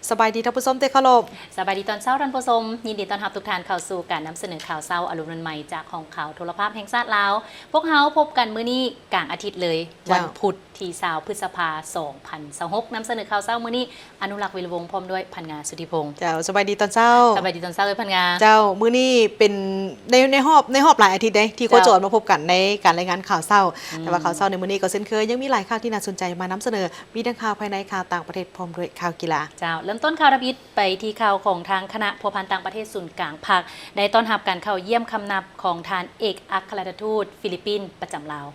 ສະບາຍດີທ່ານຜູ້ຊົມທີ່ເຄົາລົບ. ສະບາຍດີຕອນເຊົ້າທ່ານຜູ້ຊົມ, ຍິນດີຕ້ອນຮັບທຸກທ່ານເຂົ້າສູ່ການນຳສະເໜີຂ່າວເຊົ້າອາລົມນວນໃໝ່ຈາກຫ້ອງຂ່າວໂທລະພາບແຫ່ງຊາດລາວ. ພວກເຮົາພົບກັນມື້ນີ້ກາງອາທິດເລີຍ, ເຈົ້າ ວັນພຸດທີຊາວ ພຶດສະພາ ສອງພັນຊາວຫົກ ນຳສະເໜີຂ່າວເຊົ້າມື້ນີ້ ອະນຸລັກ ວິລະວົງ ພ້ອມດ້ວຍ ພັນງາ ສຸທິພົງ. ເຈົ້າ ສະບາຍດີຕອນເຊົ້າ. ສະບາຍດີຕອນເຊົ້າເອີຍ ພັນງາ. ເຈົ້າ ມື້ນີ້ເປັນໃນ ໃນຮອບ ໃນຮອບຫຼາຍອາທິດເດ້ ທີ່ ເຈົ້າ ໂຄຈອນມາພົບກັນໃນການລາຍງານຂ່າວເຊົ້າ. ອືມ ແຕ່ວ່າຂ່າວເຊົ້າໃນມື້ນີ້ກໍເຊັ່ນເຄີຍ ຍັງມີຫຼາຍຂ່າວທີ່ໜ້າສົນໃຈມານຳສະເໜີ. ມີທັງຂ່າວພາຍໃນ, ຂ່າວຕ່າງປະເທດ ພ້ອມດ້ວຍຂ່າວກິລາ. ເຈົ້າ ເລີ່ມຕົ້ນຂ່າວທຳອິດໄປທີ່ຂ່າວຂອງທາງຄະນະພົວພັນຕ່າງປະເທດສູນກາງພັກ ໄດ້ຕ້ອນຮັບການເຂົ້າຢ້ຽມຄຳນັບຂອງທ່ານເອກອັກຄະລັດຖະທູດຟີລິບປິນປະຈຳລາວ.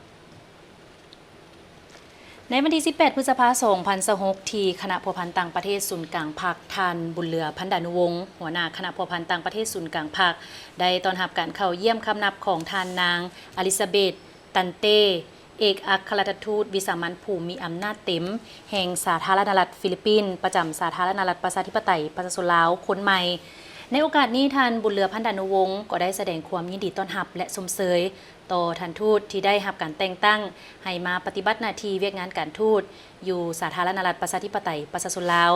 ໃນວັນທີສິບແປດ ພຶດສະພາ ສອງພັນຊາວຫົກ ທີ່ຄະນະພົວພັນຕ່າງປະເທດສູນກາງພັກ, ທ່ານ ບຸນເຫຼືອ ພັນດານຸວົງ ຫົວໜ້າຄະນະພົວພັນຕ່າງປະເທດສູນກາງພັກ ໄດ້ຕ້ອນຮັບການເຂົ້າຢ້ຽມຄຳນັບຂອງທ່ານນາງ ອາລິຊາເບດ ຕັນເຕ ເອກອັກຄະລັດຖະທູດວິສາມັນຜູ້ມີອຳນາດເຕັມແຫ່ງສາທາລະນະລັດຟີລິບປິນ ປະຈຳສາທາລະນະລັດປະຊາທິປະໄຕປະຊາຊົນລາວຄົນໃໝ່. ໃນໂອກາດນີ້, ທ່ານ ບຸນເຫຼືອ ພັນດານຸວົງ ກໍໄດ້ສະແດງຄວາມຍິນດີຕ້ອນຮັບ ແລະ ຊົມເຊີຍຕໍ່ທ່ານທູດທີ່ໄດ້ຮັບການແຕ່ງຕັ້ງໃຫ້ມາປະຕິບັດໜ້າທີ່ວຽກງານການທູດ ຢູ່ສາທາລະນະລັດປະຊາທິປະໄຕປະຊາຊົນລາວ.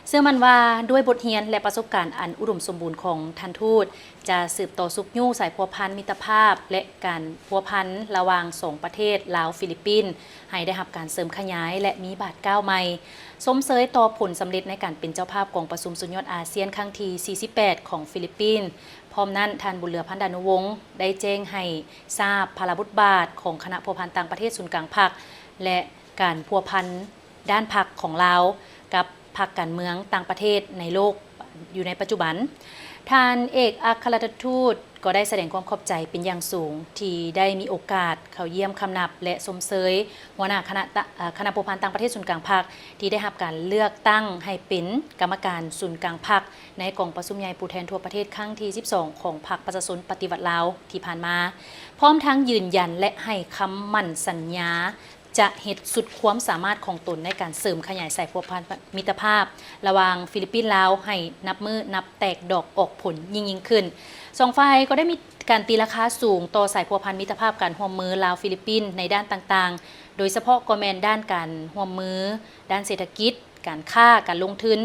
ເຊື່ອໝັ້ນວ່າດ້ວຍບົດຮຽນ ແລະ ປະສົບການອັນອຸດົມສົມບູນຂອງທ່ານທູດ ຈະສືບຕໍ່ຊຸກຍູ້ສາຍພົວພັນມິດຕະພາບ ແລະ ການພົວພັນລະຫວ່າງສອງປະເທດ ລາວ-ຟີລິບປິນ ໃຫ້ໄດ້ຮັບການເສີມຂະຫຍາຍ ແລະ ມີບາດກ້າວໃໝ່, ຊົມເຊີຍຕໍ່ຜົນສຳເລັດໃນການເປັນເຈົ້າພາບກອງປະຊຸມສຸດຍອດອາຊຽນຄັ້ງທີສີ່ສິບແປດຂອງຟີລິບປິນ. ພ້ອມນັ້ນ, ທ່ານ ບຸນເຫຼືອ ພັນດານຸວົງ ໄດ້ແຈ້ງໃຫ້ຊາບພາລະບົດບາດຂອງຄະນະພົວພັນຕ່າງປະເທດສູນກາງພັກ ແລະ ການພົວພັນດ້ານພັກຂອງລາວກັບພັກການເມືອງຕ່າງປະເທດໃນໂລກຢູ່ໃນປັດຈຸບັນ. ທ່ານເອກອັກຄະລັດຖະທູດກໍໄດ້ສະແດງຄວາມຂອບໃຈເປັນຢ່າງສູງທີ່ໄດ້ມີໂອກາດເຂົ້າຢ້ຽມຄຳນັບ ແລະ ຊົມເຊີຍຫົວໜ້າຄະນະຕະ ເອີ ຄະນະພົວພັນຕ່າງປະເທດສູນກາງພັກ ທີ່ໄດ້ຮັບການເລືອກຕັ້ງໃຫ້ເປັນກຳມະການສູນກາງພັກ ໃນກອງປະຊຸມໃຫຍ່ຜູ້ແທນທົ່ວປະເທດຄັ້ງທີສິບສອງ ຂອງພັກປະຊາຊົນປະຕິວັດລາວທີ່ຜ່ານມາ, ພ້ອມທັງຢືນຢັນ ແລະ ໃຫ້ຄຳໝັ້ນສັນຍາຈະເຮັດສຸດຄວາມສາມາດຂອງຕົນໃນການເສີມຂະຫຍາຍສາຍພົວພັນມິດຕະພາບລະຫວ່າງຟີລິບປິນ-ລາວ ໃຫ້ນັບມື້ນັບແຕກດອກອອກຜົນຍິ່ງໆຂຶ້ນ. ສອງຝ່າຍກໍໄດ້ມີການຕີລາຄາສູງຕໍ່ສາຍພົວພັນມິດຕະພາບການຮ່ວມມືລາວ-ຟີລິບປິນໃນດ້ານຕ່າງໆ, ໂດຍສະເພາະກໍແມ່ນດ້ານການຮ່ວມມືດ້ານເສດຖະກິດ, ການຄ້າ, ການລົງທຶນ,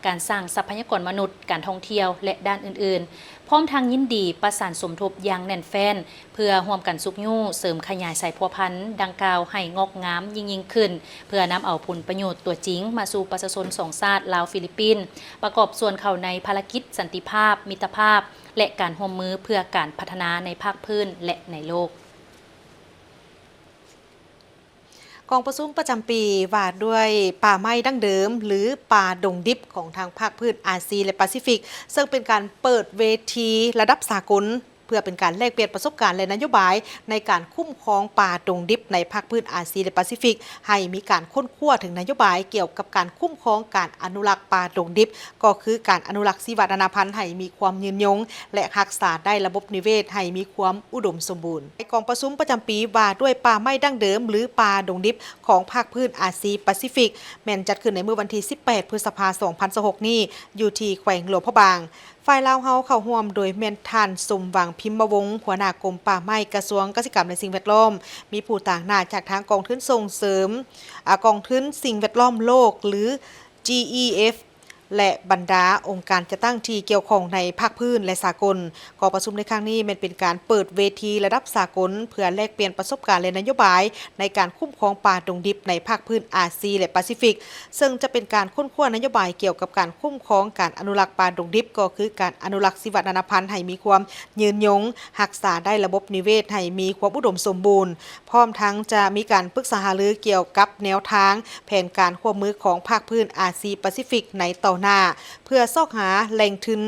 ການສ້າງຊັບພະຍາກອນມະນຸດ, ການທ່ອງທ່ຽວ ແລະ ດ້ານອື່ນໆ, ພ້ອມທັງຍິນດີປະສານສົມທົບຢ່າງແໜ້ນແຟ້ນ ເພື່ອຮ່ວມກັນຊຸກຍູ້ເສີມຂະຫຍາຍສາຍພົວພັນດັ່ງກ່າວໃຫ້ງອກງາມຍິ່ງໆຂຶ້ນ, ເພື່ອນຳເອົາຜົນປະໂຫຍດຕົວຈິງມາສູ່ປະຊາຊົນສອງຊາດ ລາວ-ຟີລິບປິນ, ປະກອບສ່ວນເຂົ້າໃນພາລະກິດສັນຕິພາບ, ມິດຕະພາບ ແລະ ການຮ່ວມມືເພື່ອການພັດທະນາໃນພາກພື້ນ ແລະ ໃນໂລກ. ກອງປະຊຸມປະຈຳປີວ່າດ້ວຍປ່າໄມ້ດັ້ງເດີມ ຫຼື ປ່າດົງດິບ ຂອງທາງພາກພື້ນອາຊີ ແລະ ປາຊີຟິກ, ເຊິ່ງເປັນການເປີດເວທີລະດັບສາກົນ ເພື່ອເປັນການແລກປ່ຽນປະສົບການ ແລະ ນະໂຍບາຍໃນການຄຸ້ມຄອງປ່າດົງດິບໃນພາກພື້ນອາຊີ ແລະ ປາຊີຟິກ ໃຫ້ມີການຄົ້ນຄວ້າເຖິງນະໂຍບາຍກ່ຽວກັບການຄຸ້ມຄອງການອະນຸລັກປ່າດົງດິບ, ກໍຄືການອະນຸລັກຊີວະນານາພັນໃຫ້ມີຄວາມຍືນຍົງ ແລະ ຮັກສາໄດ້ລະບົບນິເວດໃຫ້ມີຄວາມອຸດົມສົມບູນ. ໃນກອງປະຊຸມປະຈຳປີວ່າດ້ວຍປ່າໄມ້ດັ້ງເດີມ ຫຼື ປ່າດົງດິບ ຂອງພາກພື້ນອາຊີປາຊີຟິກ ແມ່ນຈັດຂຶ້ນໃນມື້ວັນທີສິບແປດ ພຶດສະພາ ສອງພັນຊາວຫົກ ນີ້ ຢູ່ທີ່ແຂວງຫຼວງພະບາງ. ຝ່າຍລາວເຮົາເຂົ້າຮ່ວມໂດຍແມ່ນທ່ານ ສົມຫວັງ ພິມມະວົງ ຫົວໜ້າກົມປ່າໄມ້ ກະຊວງກະສິກຳ ແລະ ສິ່ງແວດລ້ອມ, ມີຜູ້ຕາງໜ້າຈາກທາງກອງທຶນສົ່ງເສີມ ອາ ກອງທຶນສິ່ງແວດລ້ອມໂລກ ຫຼື ຈີອີເອັຟ ແລະ ບັນດາອົງການຈັດຕັ້ງທີ່ກ່ຽວຂ້ອງໃນພາກພື້ນ ແລະ ສາກົນ. ກອງປະຊຸມໃນຄັ້ງນີ້ແມ່ນເປັນການເປີດເວທີລະດັບສາກົນ ເພື່ອແລກປ່ຽນປະສົບການ ແລະ ນະໂຍບາຍໃນການຄຸ້ມຄອງປ່າດົງດິບໃນພາກພື້ນອາຊີ ແລະ ປາຊີຟິກ, ເຊິ່ງຈະເປັນການຄົ້ນຄວ້ານະໂຍບາຍກ່ຽວກັບການຄຸ້ມຄອງການອະນຸລັກປ່າດົງດິບ, ກໍຄືການອະນຸລັກຊີວະນານາພັນໃຫ້ມີຄວາມຍືນຍົງ, ຮັກສາໄດ້ລະບົບນິເວດໃຫ້ມີຄວາມອຸດົມສົມບູນ. ພ້ອມທັງຈະມີການປຶກສາຫາລືກ່ຽວກັບແນວທາງແຜນການຮ່ວມມືຂອງພາກພື້ນອາຊີປາຊີຟິກໃນຕໍ່ໜ້າ, ເພື່ອຊອກຫາແຫຼ່ງທຶນ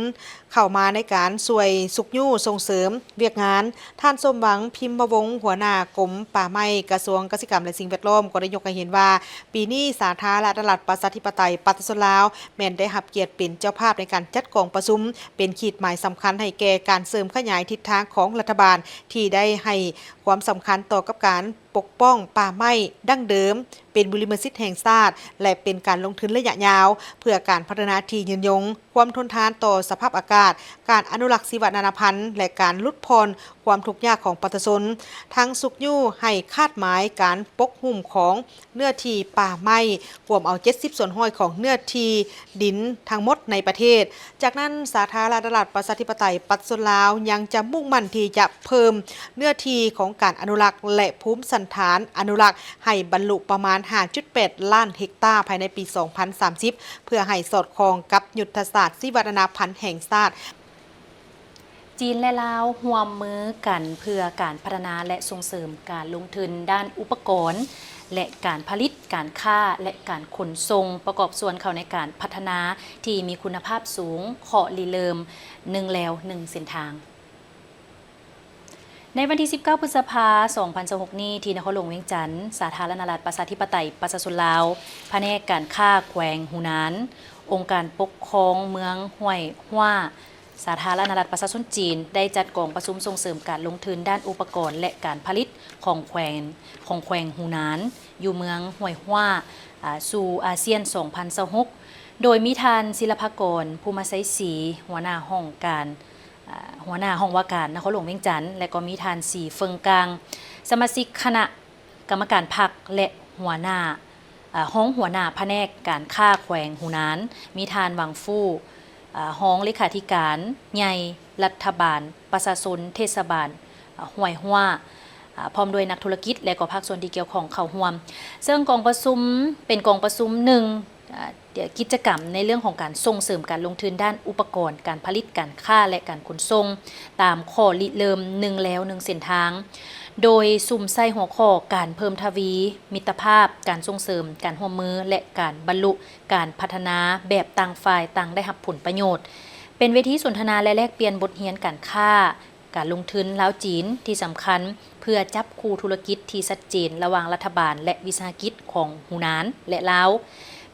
ເຂົ້າມາໃນການຊ່ວຍຊຸກຍູ້ສົ່ງເສີມວຽກງານ. ທ່ານ ສົມຫວັງ ພິມມະວົງ ຫົວໜ້າກົມປ່າໄມ້ ກະຊວງກະສິກຳ ແລະ ສິ່ງແວດລ້ອມ ກໍໄດ້ຍົກໃຫ້ເຫັນວ່າ ປີນີ້ສາທາລະນະລັດປະຊາທິປະໄຕປະຊາຊົນລາວ ແມ່ນໄດ້ຮັບກຽດເປັນເຈົ້າພາບໃນການຈັດກອງປະຊຸມ, ເປັນຂີດໝາຍສຳຄັນໃຫ້ແກ່ການເສີມຂະຫຍາຍທິດທາງຂອງລັດຖະບານ ທີ່ໄດ້ໃຫ້ຄວາມສຳຄັນຕໍ່ກັບການ ປົກປ້ອງປ່າໄມ້ດັ້ງເດີມ ເປັນບຸລິມະສິດແຫ່ງຊາດ ແລະ ເປັນການລົງທຶນໄລຍະຍາວ ເພື່ອການພັດທະນາທີ່ຍືນຍົງ. ຄວາມທົນທານຕໍ່ສະພາບອາກາດ, ການອະນຸລັກຊີວະນານາພັນ ແລະ ການຫຼຸດຜ່ອນຄວາມທຸກຍາກຂອງປະຊາຊົນ, ທັງຊຸກຍູ້ໃຫ້ຄາດໝາຍການປົກຫຸ້ມຂອງເນື້ອທີ່ປ່າໄມ້, ກວມເອົາເຈັດສິບສ່ວນຮ້ອຍຂອງເນື້ອທີ່ດິນທັງໝົດໃນປະເທດ. ຈາກນັ້ນ, ສາທາລະນະລັດປະຊາທິປະໄຕປະຊາຊົນລາວ ຍັງຈະມຸ່ງໝັ້ນທີ່ຈະເພີ່ມເນື້ອທີ່ຂອງການອະນຸລັກ ແລະ ພູມສັນຖານອະນຸລັກ ໃຫ້ບັນລຸປະມານຫ້າຈຸດແປດລ້ານເຮັກຕາ ພາຍໃນປີສອງພັນສາມສິບ ເພື່ອໃຫ້ສອດຄ່ອງກັບຍຸດທະສາດຊີວະນານາພັນແຫ່ງຊາດ. ຈີນ ແລະ ລາວ ຮ່ວມມືກັນເພື່ອການພັດທະນາ ແລະ ສົ່ງເສີມການລົງທຶນດ້ານອຸປະກອນ ແລະ ການຜະລິດ, ການຄ້າ ແລະ ການຂົນສົ່ງ ປະກອບສ່ວນເຂົ້າໃນການພັດທະນາທີ່ມີຄຸນນະພາບສູງ, ຂໍ້ລິເລີ່ມ ໜຶ່ງແລວ ໜຶ່ງເສັ້ນທາງ. ໃນວັນທີສິບເກົ້າ ພຶດສະພາ ສອງພັນຊາວຫົກນີ້ ທີ່ນະຄອນຫຼວງວຽງຈັນ, ສາທາລະນະລັດປະຊາທິປະໄຕປະຊາຊົນລາວ, ພະແນກການຄ້າແຂວງຫູນານ, ອົງການປົກຄອງເມືອງຫ້ວຍຮວ້າ, ສາທາລະນະລັດປະຊາຊົນຈີນ ໄດ້ຈັດກອງປະຊຸມສົ່ງເສີມການລົງທຶນດ້ານອຸປະກອນ ແລະ ການຜະລິດຂອງແຂວງ, ຂອງແຂວງຫູນານ ຢູ່ເມືອງຫ້ວຍຮວ້າ, ອາ, ສູ່ອາຊຽນ ສອງພັນຊາວຫົກ ໂດຍມີທ່ານ ສິລະພາກອນ ພູມະໄຊສີ, ຫົວໜ້າຫ້ອງການ, ອາ, ຫົວໜ້າຫ້ອງວ່າການນະຄອນຫຼວງວຽງຈັນ ແລະ ກໍມີທ່ານ ສີເຟິງກາງ, ສະມາຊິກຄະນະກຳມະການພັກ ແລະ ຫົວໜ້າ, ອາ, ຮອງຫົວໜ້າພະແນກການຄ້າແຂວງຫູນານ, ມີທ່ານ ຫວັງຟູ ອາ, ຮອງເລຂາທິການໃຫຍ່ລັດຖະບານປະຊາຊົນເທດສະບານ, ອາ, ຫ້ວຍຮວ້າ, ອາ, ພ້ອມດ້ວຍນັກທຸລະກິດ ແລະ ກໍພາກສ່ວນທີ່ກ່ຽວຂ້ອງເຂົ້າຮ່ວມ. ເຊິ່ງກອງປະຊຸມເປັນກອງປະຊຸມໜຶ່ງ, ອາ, ກິດຈະກຳໃນເລື່ອງຂອງການສົ່ງເສີມການລົງທຶນດ້ານອຸປະກອນການຜະລິດ, ການຄ້າ ແລະ ການຂົນສົ່ງ ຕາມຂໍ້ລິເລີ່ມ ໜຶ່ງແລວ ໜຶ່ງເສັ້ນທາງ, ໂດຍສຸມໃສ່ຫົວຂໍ້ການເພີ່ມທະວີມິດຕະພາບ, ການສົ່ງເສີມການຮ່ວມມື ແລະ ການບັນລຸການພັດທະນາແບບຕ່າງຝ່າຍຕ່າງໄດ້ຮັບຜົນປະໂຫຍດ, ເປັນເວທີສົນທະນາ ແລະ ແລກປ່ຽນບົດຮຽນການຄ້າ, ການລົງທຶນລາວ-ຈີນທີ່ສຳຄັນ ເພື່ອຈັບຄູ່ທຸລະກິດທີ່ຊັດເຈນລະຫວ່າງລັດຖະບານ ແລະ ວິສາຫະກິດຂອງຫູນານ ແລະ ລາວ,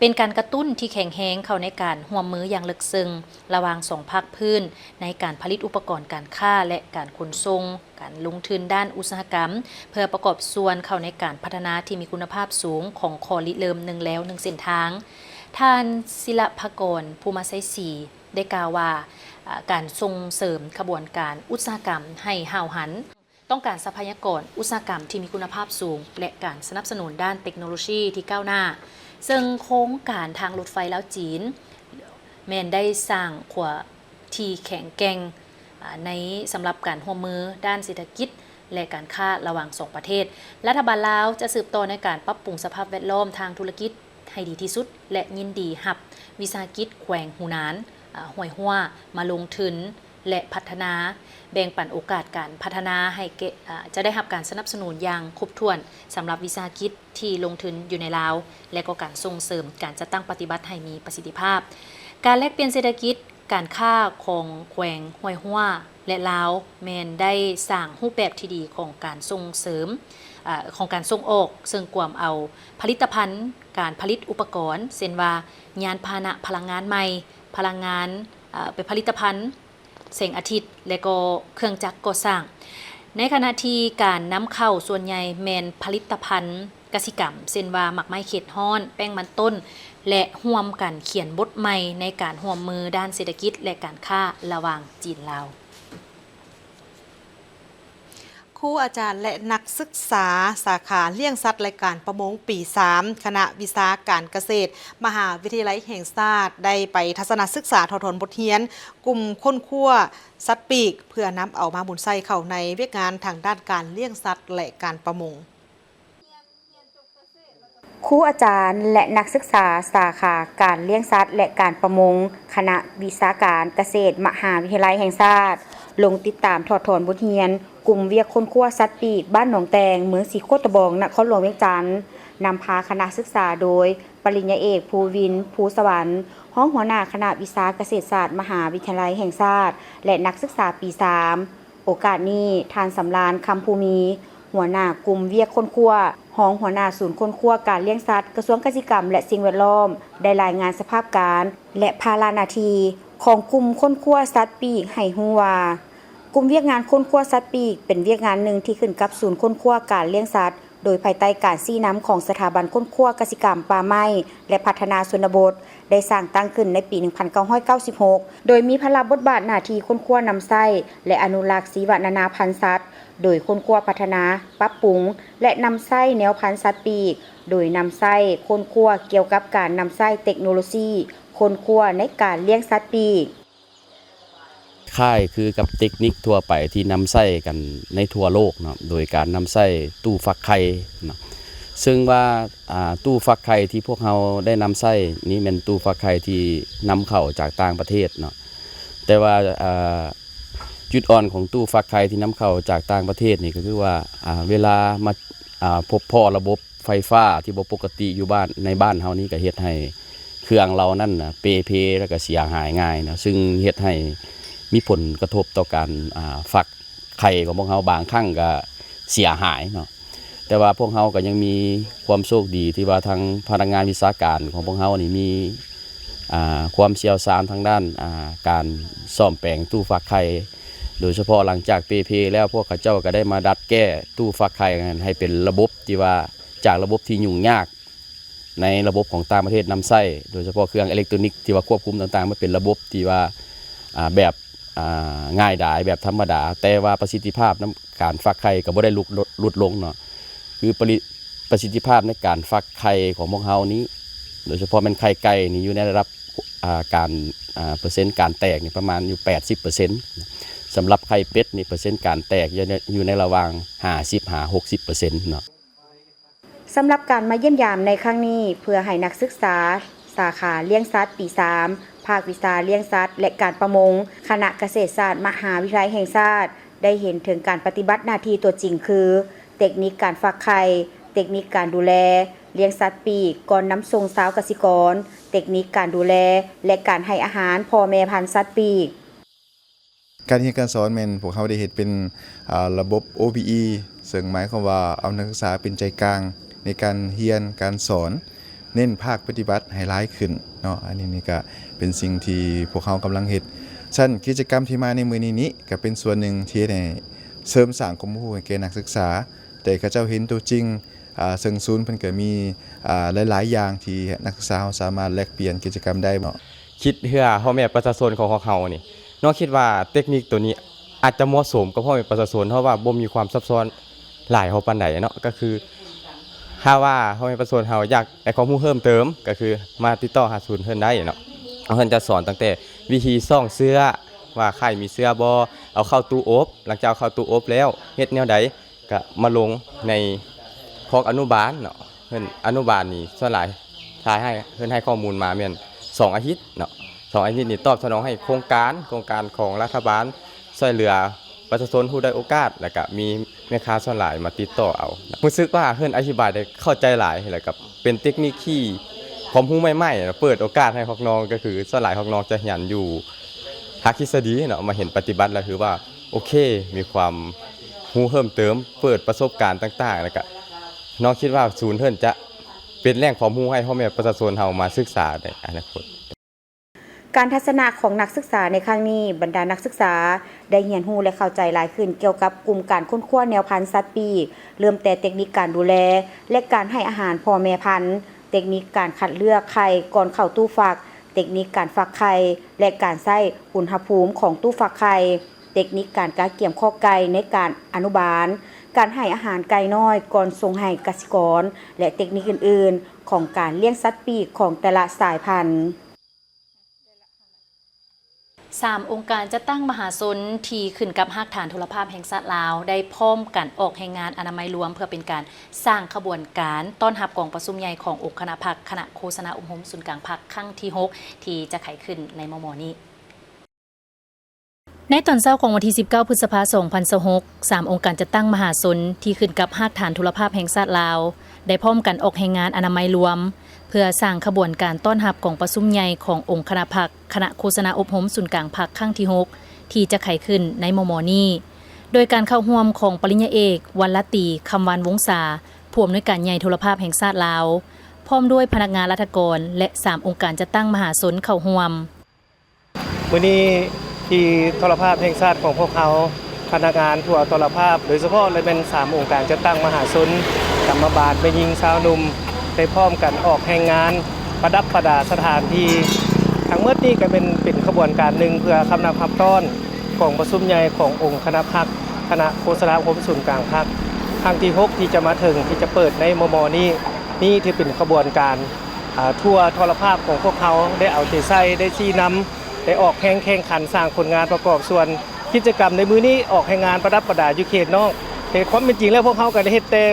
ເປັນການກະຕຸ້ນທີ່ແຂງແຮງເຂົ້າໃນການຮ່ວມມືຢ່າງເລິກເຊິ່ງລະຫວ່າງສອງພາກພື້ນ ໃນການຜະລິດອຸປະກອນການຄ້າ ແລະ ການຂົນສົ່ງ, ການລົງທຶນດ້ານອຸດສາຫະກຳ ເພື່ອປະກອບສ່ວນເຂົ້າໃນການພັດທະນາທີ່ມີຄຸນນະພາບສູງຂອງຂໍ້ລິເລີ່ມ ໜຶ່ງແລວ ໜຶ່ງເສັ້ນທາງ. ທ່ານ ສິລະພາກອນ ພູມະໄຊສີ ໄດ້ກ່າວວ່າ, ອາ, ການສົ່ງເສີມຂະບວນການອຸດສາຫະກຳໃຫ້ຫ້າວຫັນ, ຕ້ອງການຊັບພະຍາກອນອຸດສາຫະກຳທີ່ມີຄຸນນະພາບສູງ ແລະ ການສະໜັບສະໜູນດ້ານເຕັກໂນໂລຊີທີ່ກ້າວໜ້າ, ເຊິ່ງໂຄງການທາງລົດໄຟລາວ-ຈີນ ແມ່ນໄດ້ສ້າງຂົວທີ່ແຂງແກ່ງ, ອາ, ໃນ, ສຳລັບການຮ່ວມມືດ້ານເສດຖະກິດ ແລະ ການຄ້າລະຫວ່າງສອງປະເທດ. ລັດຖະບານລາວຈະສືບຕໍ່ໃນການປັບປຸງສະພາບແວດລ້ອມທາງທຸລະກິດ ໃຫ້ດີທີ່ສຸດ ແລະ ຍິນດີຮັບວິສາຫະກິດແຂວງຫູນານ, ອາ, ຫ້ວຍຮວ້າ ມາລົງທຶນ ແລະ ພັດທະນາ, ແບ່ງປັນໂອກາດການພັດທະນາໃຫ້ແກ່, ອາ, ຈະໄດ້ຮັບການສະໜັບສະໜູນຢ່າງຄົບຖ້ວນສຳລັບວິສາຫະກິດທີ່ລົງທຶນຢູ່ໃນລາວ ແລະ ກໍການສົ່ງເສີມການຈັດຕັ້ງປະຕິບັດໃຫ້ມີປະສິດທິພາບ. ການແລກປ່ຽນເສດຖະກິດ, ການຄ້າຂອງແຂວງຫ້ວຍຮວ້າ ແລະ ລາວ ແມ່ນໄດ້ສ້າງຮູບແບບທີ່ດີຂອງການສົ່ງເສີມ, ອາ, ຂອງການສົ່ງອອກ, ເຊິ່ງກວມເອົາຜະລິດຕະພັນການຜະລິດອຸປະກອນ, ເຊັ່ນວ່າ ຍານພາຫະນະພະລັງງານໃໝ່, ພະລັງງານ, ອາ, ເປັນຜະລິດຕະພັນແສງອາທິດ ແລະ ກໍເຄື່ອງຈັກກໍ່ສ້າງ. ໃນຂະນະທີ່ການນຳເຂົ້າສ່ວນໃຫຍ່ແມ່ນຜະລິດຕະພັນ ກະສິກຳ ເຊັ່ນວ່າ ໝາກໄມ້ເຂດຮ້ອນ, ແປ້ງມັນຕົ້ນ ແລະ ຮ່ວມກັນຂຽນບົດໃໝ່ໃນການຮ່ວມມືດ້ານເສດຖະກິດ ແລະ ການຄ້າລະຫວ່າງຈີນ-ລາວ. ຄູອາຈານ ແລະ ນັກສຶກສາສາຂາລ້ຽງສັດ ແລະ ການປະມົງ ປີສາມ ຄະນະວິຊາການກະເສດ ມະຫາວິທະຍາໄລແຫ່ງຊາດ ໄດ້ໄປທັດສະນະສຶກສາຖອດຖອນບົດຮຽນກຸ່ມຄົ້ນຄວ້າສັດປີກ ເພື່ອນຳເອົາມາໝູນໃຊ້ເຂົ້າໃນວຽກງານທາງດ້ານການລ້ຽງສັດ ແລະ ການປະມົງ. ຄູອາຈານ ແລະ ນັກສຶກສາສາຂາການລ້ຽງສັດ ແລະ ການປະມົງ ຄະນະວິຊາການກະເສດ ມະຫາວິທະຍາໄລແຫ່ງຊາດ ລົງຕິດຕາມຖອດຖອນບົດຮຽນກຸ່ມວຽກຄົ້ນຄວ້າສັດປີກ ບ້ານໜອງແຕງ ເມືອງສີໂຄດຕະບອງ ນະຄອນຫຼວງວຽງຈັນ, ນຳພາຄະນະສຶກສາໂດຍ ປະລິນຍາເອກ ພູວິນ ພູສະຫວັນ ຮອງຫົວໜ້າຄະນະວິຊາກະເສດສາດ ມະຫາວິທະຍາໄລແຫ່ງຊາດ ແລະ ນັກສຶກສາປີສາມ. ໂອກາດນີ້, ທ່ານ ສຳລານ ຄຳພູມີ ຫົວໜ້າກຸ່ມວຽກຄົ້ນຄວ້າ, ຮອງຫົວໜ້າສູນຄົ້ນຄວ້າການລ້ຽງສັດ ກະຊວງກະສິກຳ ແລະ ສິ່ງແວດລ້ອມ ໄດ້ລາຍງານສະພາບການ ແລະ ພາລະໜ້າທີ່ຂອງກຸ່ມຄົ້ນຄວ້າສັດປີກໃຫ້ຮູ້ວ່າ, ກຸ່ມວຽກງານຄົ້ນຄວ້າສັດປີກ ເປັນວຽກງານໜຶ່ງທີ່ຂຶ້ນກັບສູນຄົ້ນຄວ້າການລ້ຽງສັດ ໂດຍພາຍໃຕ້ການຊີ້ນຳຂອງສະຖາບັນຄົ້ນຄວ້າກະສິກຳ, ປ່າໄມ້ ແລະ ພັດທະນາຊົນນະບົດ ໄດ້ສ້າງຕັ້ງຂຶ້ນໃນປີໜຶ່ງພັນເກົ້າຮ້ອຍເກົ້າສິບຫົກ ໂດຍມີພາລະບົດບາດໜ້າທີ່ຄົ້ນຄວ້ານຳໃຊ້ ແລະ ອະນຸລັກຊີວະນານາພັນສັດ, ໂດຍຄົ້ນຄວ້າພັດທະນາ, ປັບປຸງ ແລະ ນຳໃຊ້ແນວພັນສັດປີກ, ໂດຍນຳໃຊ້ຄົ້ນຄວ້າກ່ຽວກັບການນຳໃຊ້ເຕັກໂນໂລຊີຄົ້ນຄວ້າໃນການລ້ຽງສັດປີກ. ຄ້າຍຄືກັບເຕັກນິກທົ່ວໄປທີ່ນຳໃຊ້ກັນໃນທົ່ວໂລກເນາະ, ໂດຍການນຳໃຊ້ຕູ້ຟັກໄຂ່ເນາະ, ເຊິ່ງວ່າ ອ່າ ຕູ້ຟັກໄຂ່ທີ່ພວກເຮົາໄດ້ນຳໃຊ້ນີ້ແມ່ນຕູ້ຟັກໄຂ່ທີ່ນຳເຂົ້າຈາກຕ່າງປະເທດເນາະ, ແຕ່ວ່າ ອ່າ ຈຸດອ່ອນຂອງຕູ້ຟັກໄຂ່ທີ່ນຳເຂົ້າຈາກຕ່າງປະເທດນີ້ກໍຄືວ່າ ອ່າ ເວລາມາ ອ່າ ພົບພໍ້ລະບົບໄຟຟ້າທີ່ບໍ່ປົກກະຕິຢູ່ບ້ານ ໃນບ້ານເຮົານີ້ກໍເຮັດໃຫ້ເຄື່ອງເຫຼົ່ານັ້ນນະເປ່ເພ ແລ້ວກໍເສຍຫາຍງ່າຍເນາະ, ເຊິ່ງເຮັດໃຫ້ມີຜົນກະທົບຕໍ່ການ ອ່າ ຟັກໄຂ່ຂອງພວກເຮົາ ບາງຄັ້ງກໍເສຍຫາຍເນາະ. ແຕ່ວ່າພວກເຮົາກໍຍັງມີຄວາມໂຊກດີທີ່ວ່າທາງພະນັກງານວິຊາການຂອງພວກເຮົານີ້ມີ ອ່າ ຄວາມຊ່ຽວຊານທາງດ້ານ ອ່າ ການສ້ອມແປງຕູ້ຟັກໄຂ່, ໂດຍສະເພາະຫຼັງຈາກເປ່ເພແລ້ວ ພວກເຂົາເຈົ້າກໍໄດ້ມາດັດແກ້ຕູ້ຟັກໄຂ່ນັ້ນໃຫ້ເປັນລະບົບທີ່ວ່າ ຈາກລະບົບທີ່ຫຍຸ້ງຍາກໃນລະບົບຂອງຕ່າງປະເທດນຳໃຊ້, ໂດຍສະເພາະເຄື່ອງເອເລັກໂຕຣນິກທີ່ວ່າຄວບຄຸມຕ່າງໆ ມາເປັນລະບົບທີ່ວ່າ ອ່າ ແບບ ອ່າ ງ່າຍດາຍ ແບບທຳມະດາ, ແຕ່ວ່າປະສິດທິພາບນຳການຟັກໄຂ່ກໍບໍ່ໄດ້ຫຼຸດ ຫຼຸດລົງເນາະ. ຄືປະລິ ປະສິດທິພາບໃນການຟັກໄຂ່ຂອງພວກເຮົານີ້ ໂດຍສະເພາະແມ່ນໄຂ່ໄກ່ນີ້ ຢູ່ໃນລະດັບ ອ່າ ການ ອ່າ ເປີເຊັນການແຕກນີ້ປະມານຢູ່ແປດສິບເປີເຊັນ, ສຳລັບໄຂ່ເປັດນີ້ ເປີເຊັນການແຕກຢູ່ໃນ ຢູ່ໃນລະຫວ່າງຫ້າສິບຫາຫົກສິບເປີເຊັນເນາະ. ສຳລັບການມາຢ້ຽມຢາມໃນຄັ້ງນີ້ ເພື່ອໃຫ້ນັກສຶກສາສາຂາລ້ຽງສັດປີສາມ ພາກວິຊາລ້ຽງສັດ ແລະ ການປະມົງ ຄະນະກະເສດສາດ ມະຫາວິທະຍາໄລແຫ່ງຊາດ ໄດ້ເຫັນເຖິງການປະຕິບັດໜ້າທີ່ຕົວຈິງ ຄື ເຕັກນິກການຟັກໄຂ່, ເຕັກນິກການດູແລລ້ຽງສັດປີກກ່ອນນຳສົ່ງຊາວກະສິກອນ, ເຕັກນິກການດູແລ ແລະ ການໃຫ້ອາຫານພໍ່ແມ່ພັນສັດປີກ. ການຮຽນການສອນແມ່ນພວກເຮົາໄດ້ເຮັດເປັນ ອ່າ ລະບົບ ໂອບີອີ ເຊິ່ງໝາຍຄວາມວ່າເອົານັກສຶກສາເປັນໃຈກາງໃນການຮຽນການສອນ, ເນັ້ນພາກປະຕິບັດໃຫ້ຫຼາຍຂຶ້ນເນາະ. ອັນນີ້ນີ້ກະເປັນສິ່ງທີ່ພວກເຮົາກຳລັງເຮັດ. ຊັ້ນກິດຈະກຳທີ່ມາໃນມື້ນີ້ນີ້ກະເປັນສ່ວນໜຶ່ງທີ່ເຮັດໃຫ້ເສີມສ້າງຄວາມຮູ້ໃຫ້ແກ່ນັກສຶກສາ, ແຕ່ເຂົາເຈົ້າເຫັນໂຕຈິງ ອ່າ ເຊິ່ງສູນເພິ່ນກໍມີ ອ່າ ຫຼາຍໆຢ່າງທີ່ນັກສຶກສາເຮົາສາມາດແລກປ່ຽນກິດຈະກຳໄດ້ເນາະ. ຄິດເພື່ອພໍ່ແມ່ປະຊາຊົນຂອງພວກເຮົານີ້ເນາະ, ຄິດວ່າເຕັກນິກໂຕນີ້ອາດຈະເໝາະສົມກັບພໍ່ແມ່ປະຊາຊົນ ເພາະວ່າບໍ່ມີຄວາມຊັບຊ້ອນຫຼາຍເທົ່າປານໃດເນາະ. ກໍຄືຖ້າວ່າພໍ່ແມ່ປະຊາຊົນເຮົາຢາກໄດ້ຄວາມຮູ້ເພີ່ມເຕີມ ກໍຄືມາຕິດຕໍ່ຫາສູນເພິ່ນໄດ້ເນາະ. ເພິ່ນຈະສອນຕັ້ງແຕ່ວິທີຊ່ອງເຊື້ອ ວ່າໄຂ່ມີເຊື້ອບໍ່, ເອົາເຂົ້າຕູ້ອົບ, ຫຼັງຈາກເອົາເຂົ້າຕູ້ອົບແລ້ວເຮັດແນວໃດ ກະມາລົງໃນຄອກອະນຸບານເນາະ. ເພິ່ນອະນຸບານນີ້ສ່ວນຫຼາຍ ຖ້າໃຫ້ ເພິ່ນໃຫ້ຂໍ້ມູນມາແມ່ນສອງອາທິດເນາະ, ສອງອາທິດນີ້ຕອບສະໜອງໃຫ້ໂຄງການ ໂຄງການຂອງລັດຖະບານຊ່ວຍເຫຼືອປະຊາຊົນຜູ້ດ້ອຍໂອກາດ ແລ້ວກະມີແມ່ຄ້າສ່ວນຫຼາຍມາຕິດຕໍ່ເອົາ. ຮູ້ສຶກວ່າເພິ່ນອະທິບາຍໄດ້ເຂົ້າໃຈຫຼາຍ ແລ້ວກະເປັນເຕັກນິກທີ່ຄວາມຮູ້ໃໝ່ໆ ເປີດໂອກາດໃຫ້ພວກນ້ອງ ກໍຄືສ່ວນຫຼາຍພວກນ້ອງຈະຮຽນຢູ່ພາກທິດສະດີເນາະ, ມາເຫັນປະຕິບັດແລ້ວຖືວ່າ ໂອເຄ ມີຄວາມຮູ້ເພີ່ມເຕີມ, ເປີດປະສົບການຕ່າງໆ ແລ້ວກະນ້ອງຄິດວ່າສູນເພິ່ນຈະເປັນແຫຼ່ງຄວາມຮູ້ໃຫ້ພໍ່ແມ່ປະຊາຊົນເຮົາມາສຶກສາໃນອະນາຄົດ. ການທັດສະນະຂອງນັກສຶກສາໃນຄັ້ງນີ້, ບັນດານັກສຶກສາໄດ້ຮຽນຮູ້ ແລະ ເຂົ້າໃຈຫຼາຍຂຶ້ນກ່ຽວກັບກຸ່ມການຄົ້ນຄວ້າແນວພັນສັດປີກ, ເລີ່ມແຕ່ເຕັກນິກການດູແລ ແລະ ການໃຫ້ອາຫານພໍ່ແມ່ພັນ, ເຕັກນິກການຄັດເລືອກໄຂ່ກ່ອນເຂົ້າຕູ້ຟັກ, ເຕັກນິກການຟັກໄຂ່ ແລະ ການໃຊ້ອຸນຫະພູມຂອງຕູ້ຟັກໄຂ່, ເຕັກນິກການກະກຽມຄອກໄກ່ໃນການອະນຸບານ, ການໃຫ້ອາຫານໄກ່ນ້ອຍກ່ອນສົ່ງໃຫ້ກະສິກອນ ແລະ ເຕັກນິກອື່ນໆຂອງການລ້ຽງສັດປີກຂອງແຕ່ລະສາຍພັນ. ສາມອົງການຈັດຕັ້ງມະຫາຊົນທີ່ຂຶ້ນກັບຮາກຖານໂທລະພາບແຫ່ງຊາດລາວ ໄດ້ພ້ອມກັນອອກແຮງງານອະນາໄມລວມ ເພື່ອເປັນການສ້າງຂະບວນການຕ້ອນຮັບກອງປະຊຸມໃຫຍ່ຂອງອົງຄະນະພັກ ຄະນະໂຄສະນາອົບຮົມສູນກາງພັກຄັ້ງທີຫົກ ທີ່ຈະໄຂຂຶ້ນໃນມໍ່ໆນີ້. ໃນຕອນເຊົ້າຂອງວັນທີສິບເກົ້າ ພຶດສະພາ ສອງພັນຊາວຫົກ, ສາມອົງການຈັດຕັ້ງມະຫາຊົນທີ່ຂຶ້ນກັບຮາກຖານໂທລະພາບແຫ່ງຊາດລາວ ໄດ້ພ້ອມກັນອອກແຮງງານອະນາໄມລວມ ເພື່ອສ້າງຂະບວນການຕ້ອນຮັບກອງປະຊຸມໃຫຍ່ຂອງອົງຄະນະພັກ ຄະນະໂຄສະນາອົບຮົມສູນກາງພັກຄັ້ງທີຫົກ ທີ່ຈະໄຂຂຶ້ນໃນມໍ່ໆນີ້ ໂດຍການເຂົ້າຮ່ວມຂອງປະລິນຍາເອກ ວັນລະຕີ ຄຳວານວົງສາ ຜູ້ອຳນວຍການໃຫຍ່ໂທລະພາບແຫ່ງຊາດລາວ ພ້ອມດ້ວຍພະນັກງານລັດຖະກອນ ແລະ ສາມອົງການຈັດຕັ້ງມະຫາຊົນເຂົ້າຮ່ວມ. ມື້ນີ້ທີ່ໂທລະພາບແຫ່ງຊາດຂອງພວກເຮົາ, ພະນັກງານທົ່ວໂທລະພາບ, ໂດຍສະເພາະເລີຍແມ່ນສາມອົງການຈັດຕັ້ງມະຫາຊົນ, ກຳມະບານແມ່ຍິງຊາວໜຸ່ມ ໄດ້ພ້ອມກັນອອກແຮງງານປະດັບປະດາສະຖານທີ່. ທັງໝົດນີ້ກໍແມ່ນເປັນຂະບວນການໜຶ່ງ ເພື່ອຄຳນັບຮັບຕ້ອນກອງປະຊຸມໃຫຍ່ຂອງອົງຄະນະພັກ ຄະນະໂຄສະນາອົບຮົມສູນກາງພັກ ຄັ້ງທີຫົກ ທີ່ຈະມາເຖິງ ທີ່ຈະເປີດໃນມໍ່ໆນີ້. ນີ້ຖືເປັນຂະບວນການ ອ່າ ທົ່ວໂທລະພາບຂອງພວກເຮົາ ໄດ້ເອົາໃຈໃສ່ ໄດ້ຊີ້ນຳ ໄດ້ອອກແຮງແຂ່ງຂັນ ສ້າງຜົນງານປະກອບສ່ວນ. ກິດຈະກຳໃນມື້ນີ້ອອກແຮງງານປະດັບປະດາຢູ່ເຂດນອກ, ແຕ່ຄວາມເປັນຈິງແລ້ວ ພວກເຮົາກໍໄດ້ເຮັດແຕ່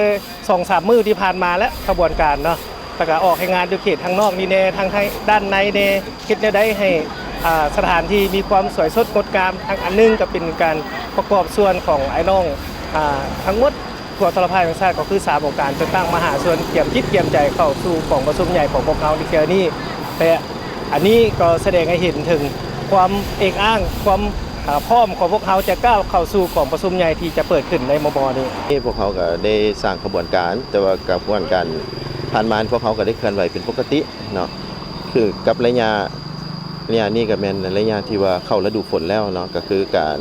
ສອງສາມມື້ທີ່ຜ່ານມາແລ້ວ ຂະບວນການເນາະ, ແລ້ວກໍອອກແຮງງານຢູ່ເຂດທາງນອກນີ້ແດ່ ທາງໃນ ດ້ານໃນແດ່, ເຮັດແນວໃດໃຫ້ ອ່າ ສະຖານທີ່ມີຄວາມສວຍສົດງົດງາມ. ທາງອັນໜຶ່ງກໍເປັນການປະກອບສ່ວນຂອງອ້າຍນ້ອງ ອ່າ ທັງໝົດ ທົ່ວສະຫະພາບແຫ່ງຊາດ ກໍຄືສາມອົງການຈັດຕັ້ງມະຫາຊົນ ກຽມຈິດກຽມໃຈເຂົ້າສູ່ກອງປະຊຸມໃຫຍ່ຂອງພວກເຮົາໃນເທື່ອນີ້ ແລະ ອັນນີ້ກໍສະແດງໃຫ້ເຫັນເຖິງຄວາມເອກອ້າງ ຄວາມ ເອີ ພ້ອມຂອງພວກເຮົາຈະກ້າວເຂົ້າສູ່ກອງປະຊຸມໃຫຍ່ທີ່ຈະເປີດຂຶ້ນໃນມໍ່ໆນີ້. ນີ້ພວກເຮົາກໍໄດ້ສ້າງຂະບວນການ, ແຕ່ວ່າຂະບວນການຜ່ານມາພວກເຮົາກໍໄດ້ເຄື່ອນໄຫວເປັນປົກກະຕິເນາະ, ຄືກັບໄລຍະ ໄລຍະນີ້ກໍແມ່ນໄລຍະທີ່ວ່າເຂົ້າລະດູຝົນແລ້ວເນາະ, ກໍຄືການ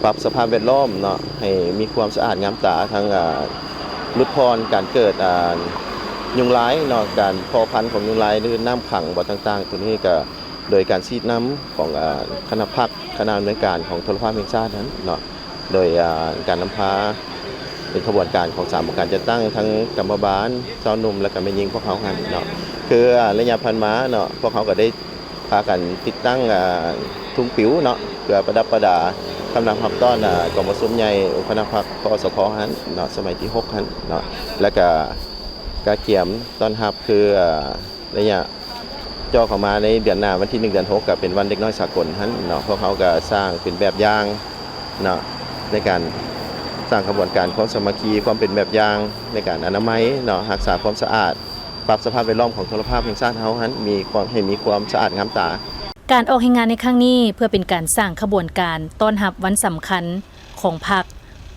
ປັບສະພາບແວດລ້ອມເນາະ ໃຫ້ມີຄວາມສະອາດງາມຕາ, ທັງ ອ່າ ຫຼຸດຜ່ອນການເກີດ ອ່າ ຍຸງລາຍເນາະ, ການເພາະພັນຂອງຍຸງລາຍ ຫຼື ນ້ຳຂັງບໍ່ຕ່າງໆ ໂຕນີ້ກໍໂດຍການຊີ້ນຳຂອງ ອ່າ ຄະນະພັກ ຄະນະອຳນວຍການຂອງໂທລະພາບແຫ່ງຊາດນັ້ນເນາະ, ໂດຍ ອ່າ ການນຳພາ ເປັນຂະບວນການຂອງສາມອົງການຈັດຕັ້ງ ທັງກຳມະບານ ຊາວໜຸ່ມ ແລະກະແມ່ຍິງພວກເຮົາຫັ້ນເນາະ. ຄື ອ່າ ໄລຍະຜ່ານມາເນາະ ພວກເຮົາກໍໄດ້ ພາກັນຕິດຕັ້ງ ອ່າ ທຸງປິວເນາະ ເພື່ອປະດັບປະດາຄຳນັບຮັບຕ້ອນ ອ່າ ກອງປະຊຸມໃຫຍ່ອົງຄະນະພັກ ຄສພ ຫັ້ນເນາະ ສະໄໝທີຫົກຫັ້ນເນາະ, ແລ້ວກະກະກຽມຕ້ອນຮັບ ຄື ອ່າ ໄລຍະຈ່ອເຂົ້າມາໃນເດືອນໜ້າ ວັນທີໜຶ່ງ ເດືອນຫົກ ກະເປັນວັນເດັກນ້ອຍສາກົນຫັ້ນເນາະ, ພວກເຮົາກະສ້າງເປັນແບບຢ່າງເນາະ ໃນການສ້າງຂະບວນການຄວາມສາມັກຄີ ຄວາມເປັນແບບຢ່າງໃນການອະນາໄມເນາະ ຮັກສາຄວາມສະອາດ ປັບສະພາບແວດລ້ອມຂອງໂທລະພາບແຫ່ງຊາດເຮົາຫັ້ນ ມີຄວາມ ໃຫ້ມີຄວາມສະອາດງາມຕາ. ການອອກແຮງງານໃນຄັ້ງນີ້ ເພື່ອເປັນການສ້າງຂະບວນການຕ້ອນຮັບວັນສຳຄັນຂອງພັກ,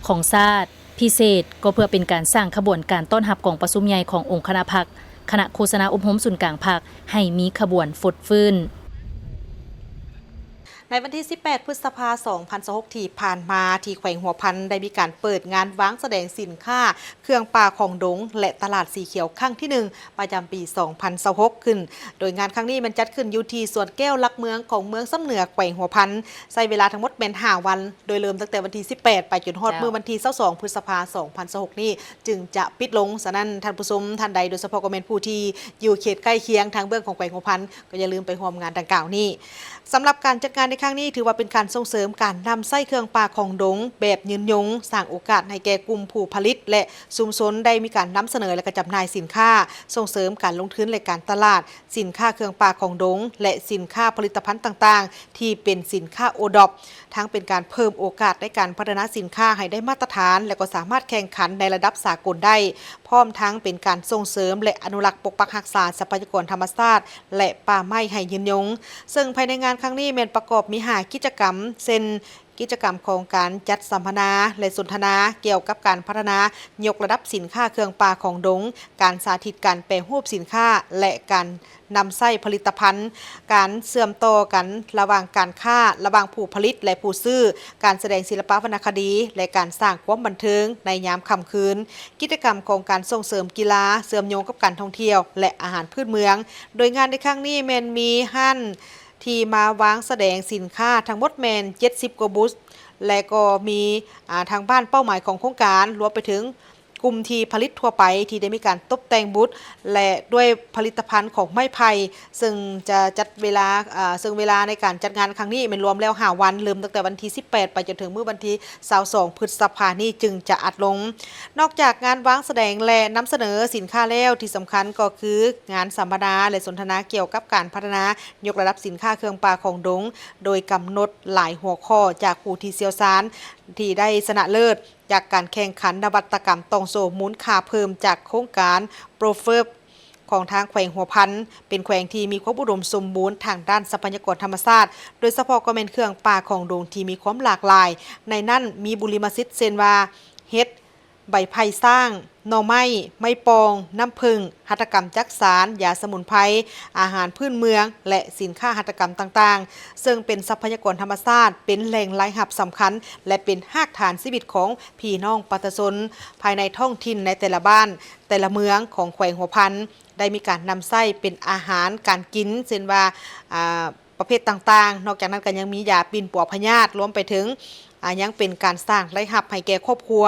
ຂອງຊາດ, ພິເສດກໍເພື່ອເປັນການສ້າງຂະບວນການຕ້ອນຮັບກອງປະຊຸມໃຫຍ່ຂອງອົງຄະນະພັກ, ຄະນະໂຄສະນາອົບຮົມສູນກາງພັກ ໃຫ້ມີຂະບວນຟົດຟື້ນ. ໃນວັນທີສິບແປດ ພຶດສະພາ ສອງພັນຊາວຫົກ ທີ່ຜ່ານມາ ທີ່ແຂວງຫົວພັນ ໄດ້ມີການເປີດງານວາງສະແດງສິນຄ້າເຄື່ອງປ່າຂອງດົງ ແລະ ຕະຫຼາດສີຂຽວຄັ້ງທີໜຶ່ງ ປະຈຳປີ ສອງພັນຊາວຫົກ ຂຶ້ນ. ໂດຍງານຄັ້ງນີ້ແມ່ນຈັດຂຶ້ນຢູ່ທີ່ສວນແກ້ວຫຼັກເມືອງຂອງເມືອງຊຳເໜືອ ແຂວງຫົວພັນ, ໃຊ້ເວລາທັງໝົດແມ່ນຫ້າວັນ, ໂດຍເລີ່ມຕັ້ງແຕ່ວັນທີສິບແປດ ໄປຈົນຮອດ ເຈົ້າ ມື້ວັນທີຊາວສອງ ພຶດສະພາ ສອງພັນຊາວຫົກ ນີ້ ຈຶ່ງຈະປິດລົງ. ສະນັ້ນ ທ່ານຜູ້ຊົມທ່ານໃດ ໂດຍສະເພາະກໍແມ່ນຜູ້ທີ່ຢູ່ເຂດໃກ້ຄຽງທາງເບື້ອງຂອງແຂວງຫົວພັນ ກໍຢ່າລືມໄປຮ່ວມງານດັ່ງກ່າວນີ້. ສຳລັບການຈັດງານໃນຄັ້ງນີ້ ຖືວ່າເປັນການສົ່ງເສີມການນຳໃຊ້ເຄື່ອງປ່າຂອງດົງແບບຍືນຍົງ, ສ້າງໂອກາດໃຫ້ແກ່ກຸ່ມຜູ້ຜະລິດ ແລະ ຊຸມຊົນໄດ້ມີການນຳສະເໜີ ແລະ ກະຈຳໜ່າຍສິນຄ້າ, ສົ່ງເສີມການລົງທຶນ ແລະ ການຕະຫຼາດສິນຄ້າເຄື່ອງປ່າຂອງດົງ ແລະ ສິນຄ້າຜະລິດຕະພັນຕ່າງໆ ທີ່ເປັນສິນຄ້າໂອດອບ, ທັງເປັນການເພີ່ມໂອກາດໃນການພັດທະນາສິນຄ້າໃຫ້ໄດ້ມາດຕະຖານ ແລະ ກໍສາມາດແຂ່ງຂັນໃນລະດັບສາກົນໄດ້, ພ້ອມທັງເປັນການສົ່ງເສີມ ແລະ ອະນຸລັກປົກປັກຮັກສາຊັບພະຍາກອນທຳມະຊາດ ແລະ ປ່າໄມ້ໃຫ້ຍືນຍົງ. ເຊິ່ງພາຍໃນງານຄັ້ງນີ້ແມ່ນປະກອບມີຫ້າກິດຈະກຳ ເຊັ່ນ ກິດຈະກຳຂອງການຈັດສຳມະນາ ແລະ ສົນທະນາກ່ຽວກັບການພັດທະນາຍົກລະດັບສິນຄ້າເຄື່ອງປ່າຂອງດົງ, ການສາທິດການແປຮູບສິນຄ້າ ແລະ ການນຳໃຊ້ຜະລິດຕະພັນ, ການເຊື່ອມຕໍ່ກັນລະຫວ່າງການຄ້າລະຫວ່າງຜູ້ຜະລິດ ແລະ ຜູ້ຊື້, ການສະແດງສິລະປະວັນນະຄະດີ ແລະ ການສ້າງຄວາມບັນເທີງໃນຍາມຄ່ຳຄືນ, ກິດຈະກຳຂອງການສົ່ງເສີມກິລາ ເຊື່ອມໂຍງກັບການທ່ອງທ່ຽວ ແລະ ອາຫານພື້ນເມືອງ. ໂດຍງານໃນຄັ້ງນີ້ແມ່ນມີຮ້ານ ທີ່ມາວາງສະແດງສິນຄ້າທັງໝົດແມ່ນເຈັດສິບກວ່າບູດ ແລະ ກໍມີ ອ່າ ທາງບ້ານເປົ້າໝາຍຂອງໂຄງການ ລວມໄປເຖິງກຸ່ມທີ່ຜະລິດທົ່ວໄປ ທີ່ໄດ້ມີການຕົບແຕ່ງບູດ ແລະ ດ້ວຍຜະລິດຕະພັນຂອງໄມ້ໄຜ່, ເຊິ່ງຈະຈັດເວລາ ເຊິ່ງເວລາໃນການຈັດງານຄັ້ງນີ້ແມ່ນລວມແລ້ວຫ້າວັນ, ເລີ່ມຕັ້ງແຕ່ວັນທີສິບແປດ ໄປຈົນເຖິງມື້ວັນທີຊາວສອງ ພຶດສະພານີ້ຈຶ່ງຈະອັດລົງ. ນອກຈາກງານວາງສະແດງ ແລະ ນຳສະເໜີສິນຄ້າແລ້ວ, ທີ່ສຳຄັນກໍຄືງານສຳມະນາ ແລະ ສົນທະນາກ່ຽວກັບການພັດທະນາ ຍົກລະດັບສິນຄ້າເຄື່ອງປ່າຂອງດົງ ໂດຍກຳນົດຫຼາຍຫົວຂໍ້ຈາກຜູ້ທີ່ຊ່ຽວຊານທີ່ໄດ້ຊະນະເລີດຈາກການແຂ່ງຂັນນະວັດຕະກຳຕ່ອງໂສ້ມູນຄ່າເພີ່ມຈາກໂຄງການ PROFERB ຂອງທາງແຂວງຫົວພັນ, ເປັນແຂວງທີ່ມີຄວາມອຸດົມສົມບູນທາງດ້ານຊັບພະຍາກອນທຳມະຊາດ, ໂດຍສະເພາະກໍແມ່ນເຄື່ອງປ່າຂອງດົງທີ່ມີຄວາມຫຼາກຫຼາຍ, ໃນນັ້ນມີບຸລິມະສິດເຊັ່ນວ່າ ເຫັດ, ໃບໄຜ່ຊ້າງ, ໜໍ່ໄມ້, ໄມ້ປ່ອງ, ນ້ຳເຜິ້ງ, ຫັດຖະກຳຈັກສານ, ຢາສະໝຸນໄພ, ອາຫານພື້ນເມືອງ ແລະ ສິນຄ້າຫັດຖະກຳຕ່າງໆ, ເຊິ່ງເປັນຊັບພະຍາກອນທຳມະຊາດ, ເປັນແຫຼ່ງລາຍຮັບສຳຄັນ ແລະ ເປັນຮາກຖານຊີວິດຂອງພີ່ນ້ອງປະຊາຊົນພາຍໃນທ້ອງຖິ່ນໃນແຕ່ລະບ້ານ, ແຕ່ລະເມືອງຂອງແຂວງຫົວພັນ ໄດ້ມີການນຳໃຊ້ເປັນອາຫານການກິນ ເຊັ່ນວ່າ ອາ ປະເພດຕ່າງໆ. ນອກຈາກນັ້ນກໍຍັງມີຢາປິ່ນປົວພະຍາດ, ລວມໄປເຖິງ ອາ ຍັງເປັນການສ້າງລາຍຮັບໃຫ້ແກ່ຄອບຄົວ.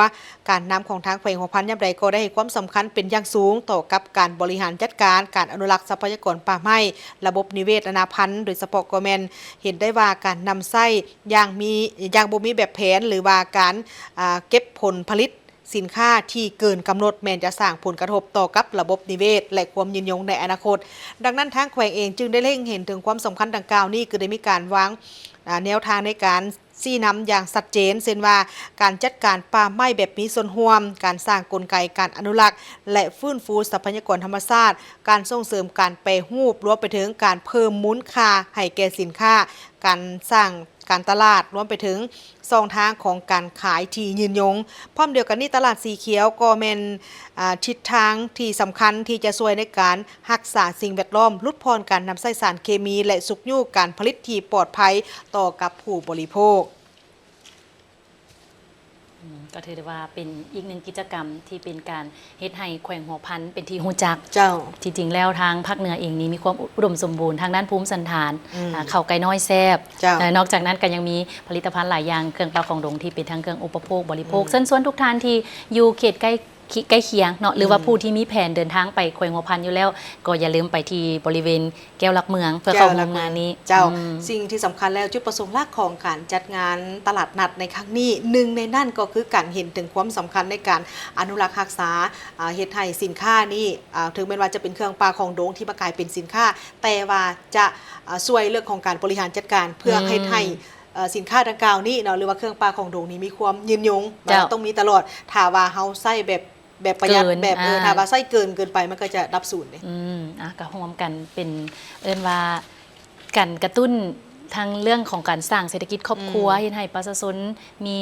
ການນຳຂອງທາງແຂວງຫົວພັນຍາມໃດກໍໄດ້ໃຫ້ຄວາມສຳຄັນເປັນຢ່າງສູງຕໍ່ກັບການບໍລິຫານຈັດການການອະນຸລັກຊັບພະຍາກອນປ່າໄມ້, ລະບົບນິເວດນາພັນ, ໂດຍສະເພາະກໍແມ່ນເຫັນໄດ້ວ່າການນຳໃຊ້ຢ່າງມີ ຢ່າງບໍ່ມີແບບແຜນ ຫຼືວ່າການ ອາ ເກັບຜົນຜະລິດ ສິນຄ້າທີ່ເກີນກຳນົດແມ່ນຈະສ້າງຜົນກະທົບຕໍ່ກັບລະບົບນິເວດ ແລະ ຄວາມຍືນຍົງໃນອະນາຄົດ. ດັ່ງນັ້ນ ທາງແຂວງເອງຈຶ່ງໄດ້ເລັງເຫັນເຖິງຄວາມສຳຄັນດັ່ງກ່າວນີ້ ຄືໄດ້ມີການວາງ ອາ ແນວທາງໃນການຊີ້ນຳຢ່າງຊັດເຈນ ເຊັ່ນວ່າ ການຈັດການປ່າໄມ້ແບບມີສ່ວນຮ່ວມ, ການສ້າງກົນໄກການອະນຸລັກ ແລະ ຟື້ນຟູຊັບພະຍາກອນທຳມະຊາດ, ການສົ່ງເສີມການແປຮູບ, ລວມໄປເຖິງການເພີ່ມມູນຄ່າໃຫ້ແກ່ສິນຄ້າ, ການສ້າງ ການຕະຫຼາດ, ລວມໄປເຖິງຊ່ອງທາງຂອງການຂາຍທີ່ຍືນຍົງ. ພ້ອມດຽວກັນນີ້, ຕະຫຼາດສີຂຽວກໍແມ່ນ ອາ ທິດທາງທີ່ສຳຄັນທີ່ຈະຊ່ວຍໃນການຮັກສາສິ່ງແວດລ້ອມ, ຫຼຸດຜ່ອນການນຳໃຊ້ສານເຄມີ ແລະ ຊຸກຍູ້ການຜະລິດທີ່ປອດໄພຕໍ່ກັບຜູ້ບໍລິໂພກ. ອືມ ກໍຖືໄດ້ວ່າເປັນອີກໜຶ່ງກິດຈະກຳທີ່ເປັນການ ເຮັດໃຫ້ແຂວງຫົວພັນເປັນທີ່ຮູ້ຈັກ. ເຈົ້າ. ທີ່ຈິງແລ້ວທາງພາກເໜືອເອງນີ້ມີຄວາມອຸດົມສົມບູນທາງດ້ານພູມສັນຖານ, ອືມ ອາ ເຂົ້າໃກ້ນ້ອຍແຊບ. ເຈົ້າ. ແລະ ນອກຈາກນັ້ນກໍຍັງມີຜະລິດຕະພັນຫຼາຍຢ່າງ, ເຄື່ອງປ່າຂອງດົງທີ່ເປັນທັງເຄື່ອງອຸປະໂພກບໍລິໂພກ. ອືມ. ເຊີນຊວນທຸກທ່ານທີ່ຢູ່ເຂດໃກ້ ໃກ້ຄຽງເນາະ ຫຼືວ່າ ອືມ ຜູ້ທີ່ມີແຜນເດີນທາງໄປແຂວງຫົວພັນຢູ່ແລ້ວ ກໍຢ່າລືມໄປທີ່ບໍລິເວນ ແກ້ວຫຼັກເມືອງ ເພື່ອເຂົ້າຮ່ວມງານນີ້. ເຈົ້າ. ອືມ. ສິ່ງທີ່ສຳຄັນແລ້ວ ຈຸດປະສົງຫຼັກຂອງການຈັດງານຕະຫຼາດນັດໃນຄັ້ງນີ້ ໜຶ່ງໃນນັ້ນກໍຄືການເຫັນເຖິງຄວາມສຳຄັນໃນການອະນຸລັກຮັກສາ, ອາ, ເຮັດໃຫ້ສິນຄ້ານີ້, ອາ, ເຖິງແມ່ນວ່າຈະເປັນເຄື່ອງປ່າຂອງດົງທີ່ມາກາຍເປັນສິນຄ້າ, ແຕ່ວ່າຈະ, ອາ, ຊ່ວຍເລື່ອງຂອງການບໍລິຫານຈັດການ ເພື່ອເຮັດໃຫ້, ອືມ ເອີ ສິນຄ້າດັ່ງກ່າວນີ້ເນາະ ຫຼືວ່າເຄື່ອງປ່າຂອງດົງນີ້ມີຄວາມຍືນຍົງ, ເຈົ້າ ວ່າຕ້ອງມີຕະຫຼອດ. ຖ້າວ່າເຮົາໃຊ້ແບບ ແບບປະຢັດ ເກີນ ແບບ ເອີ ອ່າ ຖ້າວ່າໃຊ້ເກີນເກີນໄປ ມັນກໍຈະດັບສູນເດ້. ອືມ ອ່າ ກໍຮ່ວມກັນເປັນ ເອີ້ນວ່າການກະຕຸ້ນທາງເລື່ອງຂອງການສ້າງເສດຖະກິດຄອບຄົວ, ອືມ ເຮັດໃຫ້ປະຊາຊົນມີ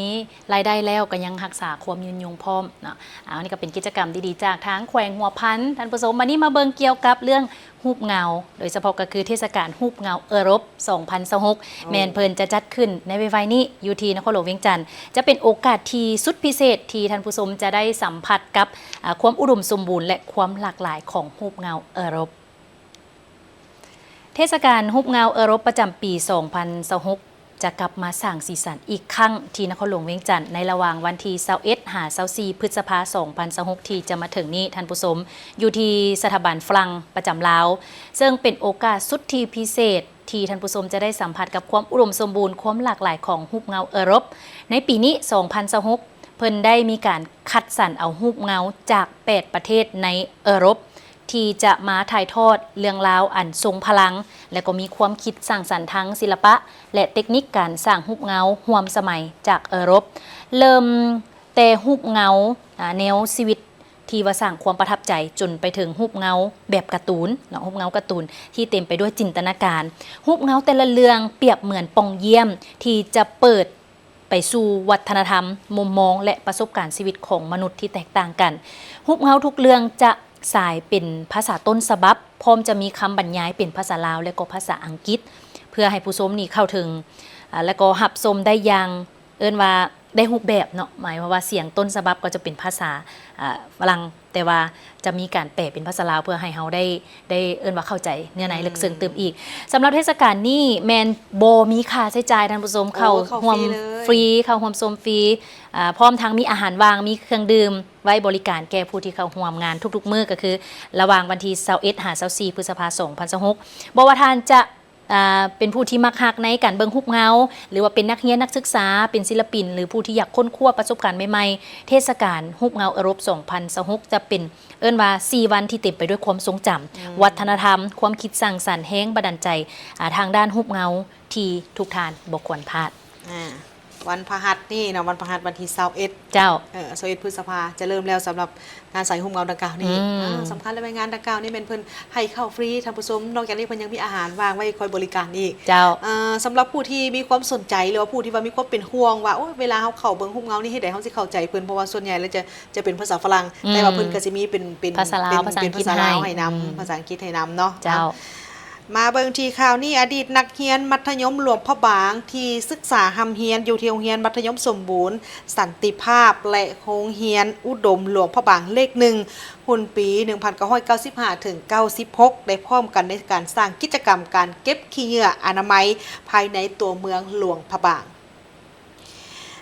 ລາຍໄດ້ແລ້ວ ກໍຍັງຮັກສາຄວາມຍືນຍົງພ້ອມເນາະ. ອ່າ ອັນນີ້ກໍເປັນກິດຈະກຳດີໆຈາກທາງແຂວງຫົວພັນ ທ່ານຜູ້ຊົມ. ບັດນີ້ມາເບິ່ງກ່ຽວກັບເລື່ອງ ຮູບເງົາ ໂດຍສະເພາະກໍຄືເທດສະການຮູບເງົາເອີຣົບສອງພັນຊາວຫົກ ໂອ້ ແມ່ນເພິ່ນຈະຈັດຂຶ້ນໃນໄວໆນີ້ຢູ່ທີ່ນະຄອນຫຼວງວຽງຈັນ. ຈະເປັນໂອກາດທີ່ສຸດພິເສດທີ່ທ່ານຜູ້ຊົມຈະໄດ້ສຳຜັດກັບ, ອາ, ຄວາມອຸດົມສົມບູນ ແລະ ຄວາມຫຼາກຫຼາຍຂອງຮູບເງົາເອີຣົບ. ເທດສະການຮູບເງົາເອີຣົບປະຈຳປີສອງພັນຊາວຫົກ ຈະກັບມາສ້າງສີສັນອີກຄັ້ງທີ່ນະຄອນຫຼວງວຽງຈັນ ໃນລະຫວ່າງວັນທີຊາວເອັດ ຫາ ຊາວສີ່ ພຶດສະພາ ສອງພັນຊາວຫົກ ທີ່ຈະມາເຖິງນີ້ ທ່ານຜູ້ຊົມ, ຢູ່ທີ່ສະຖາບັນຝຣັ່ງປະຈຳລາວ, ເຊິ່ງເປັນໂອກາດສຸດທີ່ພິເສດທີ່ທ່ານຜູ້ຊົມຈະໄດ້ສຳຜັດກັບຄວາມອຸດົມສົມບູນ, ຄວາມຫຼາກຫຼາຍຂອງຮູບເງົາເອີຣົບ. ໃນປີນີ້ ສອງພັນຊາວຫົກ ເພິ່ນໄດ້ມີການຄັດສັນເອົາຮູບເງົາຈາກແປດປະເທດໃນເອີຣົບ ທີ່ຈະມາຖ່າຍທອດເລື່ອງລາວອັນຊົງພະລັງ ແລະ ກໍມີຄວາມຄິດສ້າງສັນທາງສິລະປະ ແລະ ເຕັກນິກການສ້າງຮູບເງົາຮ່ວມສະໄໝຈາກເອີຣົບ, ເລີ່ມແຕ່ຮູບເງົາ, ອາ, ແນວຊີວິດທີ່ວ່າສ້າງຄວາມປະທັບໃຈ ຈົນໄປເຖິງຮູບເງົາແບບກາຕູນເນາະ, ຮູບເງົາກາຕູນທີ່ເຕັມໄປດ້ວຍຈິນຕະນາການ. ຮູບເງົາແຕ່ລະເລື່ອງປຽບເໝືອນປ່ອງຢ້ຽມທີ່ຈະເປີດ ໄປສູ່ວັດທະນະທຳ, ມຸມມອງ ແລະ ປະສົບການຊີວິດຂອງມະນຸດທີ່ແຕກຕ່າງກັນ. ຮູບເງົາທຸກເລື່ອງຈະສາຍເປັນພາສາຕົ້ນສະບັບ, ພ້ອມຈະມີຄຳບັນຍາຍເປັນພາສາລາວ ແລະ ກໍພາສາອັງກິດ ເພື່ອໃຫ້ຜູ້ຊົມນີ້ເຂົ້າເຖິງ, ອາ, ແລະ ກໍຮັບຊົມໄດ້ຢ່າງ ເອີ້ນວ່າໄດ້ຮູບແບບເນາະ, ໝາຍຄວາມວ່າສຽງຕົ້ນສະບັບກໍຈະເປັນພາສາ, ອາ, ຝຣັ່ງ ແຕ່ວ່າຈະມີການແປເປັນພາສາລາວ ເພື່ອໃຫ້ເຮົາໄດ້, ໄດ້ເອີ້ນວ່າເຂົ້າໃຈເນື້ອໃນ ອືມ ເລິກເຊິ່ງຕື່ມອີກ. ສຳລັບເທດສະການນີ້ແມ່ນບໍ່ມີຄ່າໃຊ້ຈ່າຍ, ທ່ານຜູ້ຊົມ, ໂອ້ ເຂົ້າ ເຂົ້າ ຮ່ວມ ຟຣີເລີຍ ຟຣີ, ເຂົ້າຮ່ວມຊົມຟຣີ, ອາ, ພ້ອມທັງມີອາຫານວ່າງ, ມີເຄື່ອງດື່ມໄວ້ບໍລິການແກ່ຜູ້ທີ່ເຂົ້າຮ່ວມງານທຸກໆມື້, ກໍຄືລະຫວ່າງວັນທີຊາວເອັດ ຫາ ຊາວສີ່ ພຶດສະພາ ສອງພັນຊາວຫົກ. ບໍ່ວ່າທ່ານຈະ ອາ, ເປັນຜູ້ທີ່ມັກຮັກໃນການເບິ່ງຮູບເງົາ ຫຼືວ່າເປັນນັກຮຽນນັກສຶກສາ, ເປັນສິລະປິນ ຫຼືຜູ້ທີ່ຢາກຄົ້ນຄວ້າປະສົບການໃໝ່ໆ, ເທດສະການຮູບເງົາເອີຣົບສອງພັນຊາວຫົກ ຈະເປັນ ເອີ້ນວ່າສີ່ວັນທີ່ເຕັມໄປດ້ວຍຄວາມຊົງຈຳ, ອືມ ວັດທະນະທຳ, ຄວາມຄິດສ້າງສັນ, ແຮງບັນດານໃຈ, ອາ, ທາງດ້ານຮູບເງົາທີ່ທຸກທ່ານບໍ່ຄວນພາດ. ອາ. ວັນພະຫັດນີ້ເນາະ ວັນພະຫັດວັນທີຊາວເອັດ ເຈົ້າ ເອີ ຊາວເອັດ ພຶດສະພາ ຈະເລີ່ມແລ້ວສຳລັບງານສາຍໂຮມເງົາດັ່ງກ່າວນີ້. ອືມ ອ່າ ສຳຄັນ ແລະ ແມ່ນງານດັ່ງກ່າວນີ້ແມ່ນເພິ່ນໃຫ້ເຂົ້າຟຣີທ່ານຜູ້ຊົມ. ນອກຈາກນີ້ເພິ່ນຍັງມີອາຫານວາງໄວ້ຄອຍບໍລິການອີກ. ເຈົ້າ ເອີ ສຳລັບຜູ້ທີ່ມີຄວາມສົນໃຈ ຫຼືວ່າຜູ້ທີ່ວ່າມີຄວາມເປັນຫ່ວງວ່າ ໂອ້ຍ ເວລາເຮົາເຂົ້າເບິ່ງໂຮມເງົານີ້ເຮັດໃດເຮົາຊິເຂົ້າໃຈເພິ່ນ ເພາະວ່າສ່ວນໃຫຍ່ແລ້ວຈະ ຈະເປັນພາສາຝຣັ່ງ ອືມ ແຕ່ວ່າເພິ່ນກໍຊິມີເປັນ ເປັນ ພາສາລາວ ເປັນ ພາສາອັງກິດ ເປັນພາສາລາວໃຫ້ ໃຫ້ນຳ ອືມ ພາສາອັງກິດໃຫ້ນຳເນາະ. ເຈົ້າ ມາເບິ່ງທີ່ຂ່າວນີ້ ອະດີດນັກຮຽນມັດທະຍົມຫຼວງພະບາງທີ່ສຶກສາຮ່ຳຮຽນຢູ່ທີ່ໂຮງຮຽນມັດທະຍົມສົມບູນສັນຕິພາບ ແລະ ໂຮງຮຽນອຸດົມຫຼວງພະບາງເລກໜຶ່ງ ຮຸ່ນປີໜຶ່ງພັນເກົ້າຮ້ອຍເກົ້າສິບຫ້າ ເຖິງ ເກົ້າສິບຫົກ ໄດ້ພ້ອມກັນໃນການສ້າງກິດຈະກຳການເກັບຂີ້ເຫຍື້ອອະນາໄມພາຍໃນຕົວເມືອງຫຼວງພະບາງ.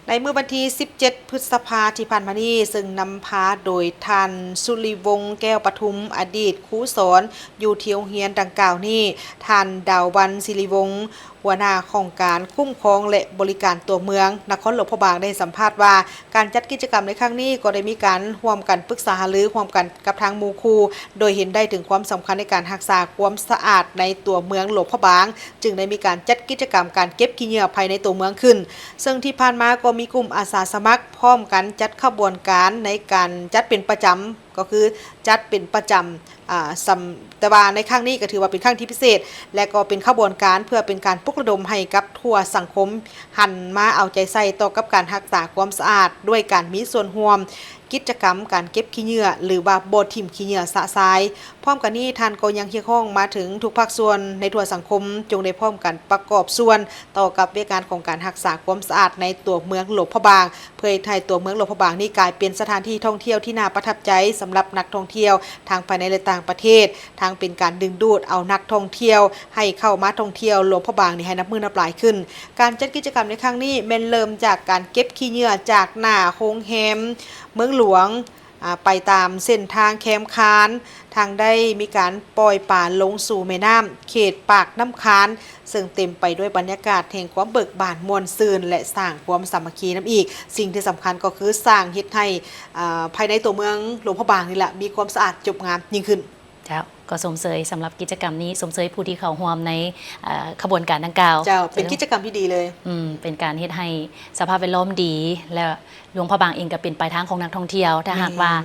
ໃນມື້ວັນທີສິບເຈັດ ພຶດສະພາທີ່ຜ່ານມານີ້ ເຊິ່ງນຳພາໂດຍທ່ານ ສຸລິວົງ ແກ້ວປະທຸມ ອະດີດຄູສອນຢູ່ທີ່ໂຮງຮຽນດັ່ງກ່າວນີ້, ທ່ານ ດາວວັນ ສິລິວົງ ຫົວໜ້າຫ້ອງການຄຸ້ມຄອງ ແລະ ບໍລິການຕົວເມືອງນະຄອນຫຼວງພະບາງ ໄດ້ໃຫ້ສຳພາດວ່າ ການຈັດກິດຈະກຳໃນຄັ້ງນີ້ກໍໄດ້ມີການຮ່ວມກັນປຶກສາຫາລືຮ່ວມກັນກັບທາງໝູ່ຄູ່ ໂດຍເຫັນໄດ້ເຖິງຄວາມສຳຄັນໃນການຮັກສາຄວາມສະອາດໃນຕົວເມືອງຫຼວງພະບາງ, ຈຶ່ງໄດ້ມີການຈັດກິດຈະກຳການເກັບຂີ້ເຫຍື້ອພາຍໃນຕົວເມືອງຂຶ້ນ. ເຊິ່ງທີ່ຜ່ານມາກໍມີກຸ່ມອາສາສະໝັກພ້ອມກັນຈັດຂະບວນການໃນການຈັດເປັນປະຈຳ, ກໍຄືຈັດເປັນປະຈຳ, ອາ, ສຳ, ແຕ່ວ່າໃນຄັ້ງນີ້ກໍຖືວ່າເປັນຄັ້ງທີ່ພິເສດ ແລະ ກໍເປັນຂະບວນການເພື່ອເປັນການປຸກລະດົມໃຫ້ກັບທົ່ວສັງຄົມຫັນມາເອົາໃຈໃສ່ຕໍ່ກັບການຮັກສາຄວາມສະອາດ ດ້ວຍການມີສ່ວນຮ່ວມ ກິດຈະກຳການເກັບຂີ້ເຫຍື້ອ ຫຼືວ່າບໍ່ຖິ້ມຂີ້ເຫຍື້ອຊະຊາຍ. ພ້ອມກັນນີ້ ທ່ານກໍຍັງຮຽກຮ້ອງມາເຖິງທຸກພາກສ່ວນໃນທົ່ວສັງຄົມ ຈົ່ງໄດ້ພ້ອມກັນປະກອບສ່ວນຕໍ່ກັບວຽກງານຂອງການຮັກສາຄວາມສະອາດໃນຕົວເມືອງຫຼວງພະບາງ, ເພື່ອເຮັດໃຫ້ຕົວເມືອງຫຼວງພະບາງນີ້ກາຍເປັນສະຖານທີ່ທ່ອງທ່ຽວທີ່ໜ້າປະທັບໃຈສຳລັບນັກທ່ອງທ່ຽວທັງພາຍໃນ ແລະ ຕ່າງປະເທດ, ທັງເປັນການດຶງດູດເອົານັກທ່ອງທ່ຽວໃຫ້ເຂົ້າມາທ່ອງທ່ຽວຫຼວງພະບາງນີ້ໃຫ້ນັບມື້ນັບຫຼາຍຂຶ້ນ. ການຈັດກິດຈະກຳໃນຄັ້ງນີ້ແມ່ນເລີ່ມຈາກການເກັບຂີ້ເຫຍື້ອຈາກໜ້າໂຮງແຮມເມືອງຫຼວງ, ອາ, ໄປຕາມເສັ້ນທາງແຄມຄານ, ທັງໄດ້ມີການປ່ອຍປາລົງສູ່ແມ່ນ້ຳເຂດປາກນ້ຳຄານ, ເຊິ່ງເຕັມໄປດ້ວຍບັນຍາກາດແຫ່ງຄວາມເບີກບານມ່ວນຊື່ນ ແລະ ສ້າງຄວາມສາມັກຄີນຳອີກ. ສິ່ງທີ່ສຳຄັນກໍຄືສ້າງເຮັດໃຫ້, ອາ, ພາຍໃນຕົວເມືອງຫຼວງພະບາງນີ້ລະ ມີຄວາມສະອາດຈົບງາມຍິ່ງຂຶ້ນ. ເຈົ້າ ກໍຊົມເຊີຍສຳລັບກິດຈະກຳນີ້, ຊົມເຊີຍຜູ້ທີ່ເຂົ້າຮ່ວມໃນ, ເອີ, ຂະບວນການດັ່ງກ່າວ. ເຈົ້າ ເປັນກິດຈະກຳທີ່ດີເລີຍ. ອືມ ເປັນການເຮັດໃຫ້ສະພາບແວດລ້ອມດີ ແລະ ຫຼວງພະບາງເອງກໍເປັນປາຍທາງຂອງນັກທ່ອງທ່ຽວ. ຖ້າຫາກວ່າ, ແມ່ນ,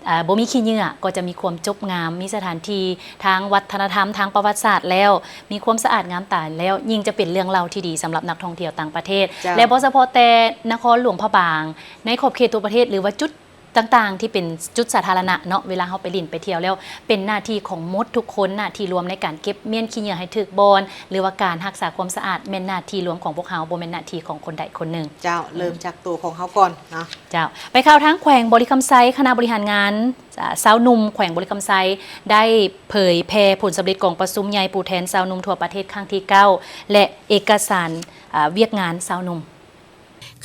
ເອີ, ບໍ່ມີຂີ້ເຫຍື້ອ ກໍຈະມີຄວາມຈົບງາມ, ມີສະຖານທີ່ທາງວັດທະນະທຳ, ທາງປະຫວັດສາດແລ້ວ, ມີຄວາມສະອາດງາມຕາແລ້ວ, ຍິ່ງຈະເປັນເລື່ອງເລົ່າທີ່ດີສຳລັບນັກທ່ອງທ່ຽວຕ່າງປະເທດ. ເຈົ້າ ແລະ ບໍ່ສະເພາະແຕ່ນະຄອນຫຼວງພະບາງ, ໃນຂອບເຂດທົ່ວປະເທດ ຫຼືວ່າຈຸດ ຕ່າງໆ ທີ່ເປັນຈຸດສາທາລະນະເນາະ, ເວລາເຮົາໄປຫຼິ້ນໄປທ່ຽວແລ້ວ ເປັນໜ້າທີ່ຂອງໝົດທຸກຄົນ, ໜ້າທີ່ລວມໃນການເກັບມ້ຽນຂີ້ເຫຍື້ອໃຫ້ຖືກບ່ອນ ຫຼືວ່າການຮັກສາຄວາມສະອາດ ແມ່ນໜ້າທີ່ລວມຂອງພວກເຮົາ, ບໍ່ແມ່ນໜ້າທີ່ຂອງຄົນໃດຄົນໜຶ່ງ. ເຈົ້າ ເລີ່ມຈາກໂຕຂອງເຮົາກ່ອນເນາະ. ເຈົ້າ ໄປຂ່າວທາງແຂວງບໍລິຄຳໄຊ, ຄະນະບໍລິຫານງານ, ອາ, ຊາວໜຸ່ມແຂວງບໍລິຄຳໄຊ ໄດ້ເຜີຍແຜ່ຜົນສຳເລັດກອງປະຊຸມໃຫຍ່ຜູ້ແທນຊາວໜຸ່ມທົ່ວປະເທດຄັ້ງທີເກົ້າ ແລະ ເອກະສານ, ອາ, ວຽກງານຊາວໜຸ່ມ.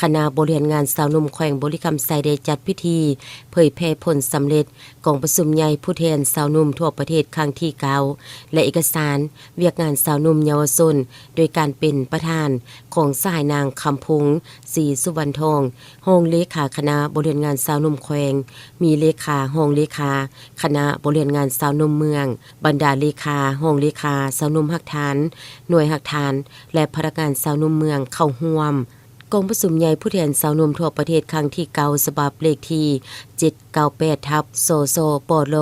ຄະນະບໍລິຫານງານຊາວໜຸ່ມແຂວງບໍລິຄຳໄຊໄດ້ຈັດພິທີເຜີຍແຜ່ຜົນສຳເລັດກອງປະຊຸມໃຫຍ່ຜູ້ແທນຊາວໜຸ່ມທົ່ວປະເທດຄັ້ງທີເກົ້າ ແລະ ເອກະສານວຽກງານຊາວໜຸ່ມເຍົາວະຊົນ ໂດຍການເປັນປະທານຂອງສະຫາຍນາງ ຄຳພົງ ສີສຸວັນທອງ ຮອງເລຂາຄະນະບໍລິຫານງານຊາວໜຸ່ມແຂວງ, ມີເລຂາ, ຮອງເລຂາຄະນະບໍລິຫານງານຊາວໜຸ່ມເມືອງ, ບັນດາເລຂາ, ຮອງເລຂາ, ຊາວໜຸ່ມຮາກຖານ, ໜ່ວຍຮາກຖານ ແລະ ພະນັກງານຊາວໜຸ່ມເມືອງເຂົ້າຮ່ວມ. ກອງປະຊຸມໃຫຍ່ຜູ້ແທນຊາວໜຸ່ມທົ່ວປະເທດຄັ້ງທີເກົ້າ ສະບັບເລກທີເຈັດເກົ້າແປດທັບ ສສປລ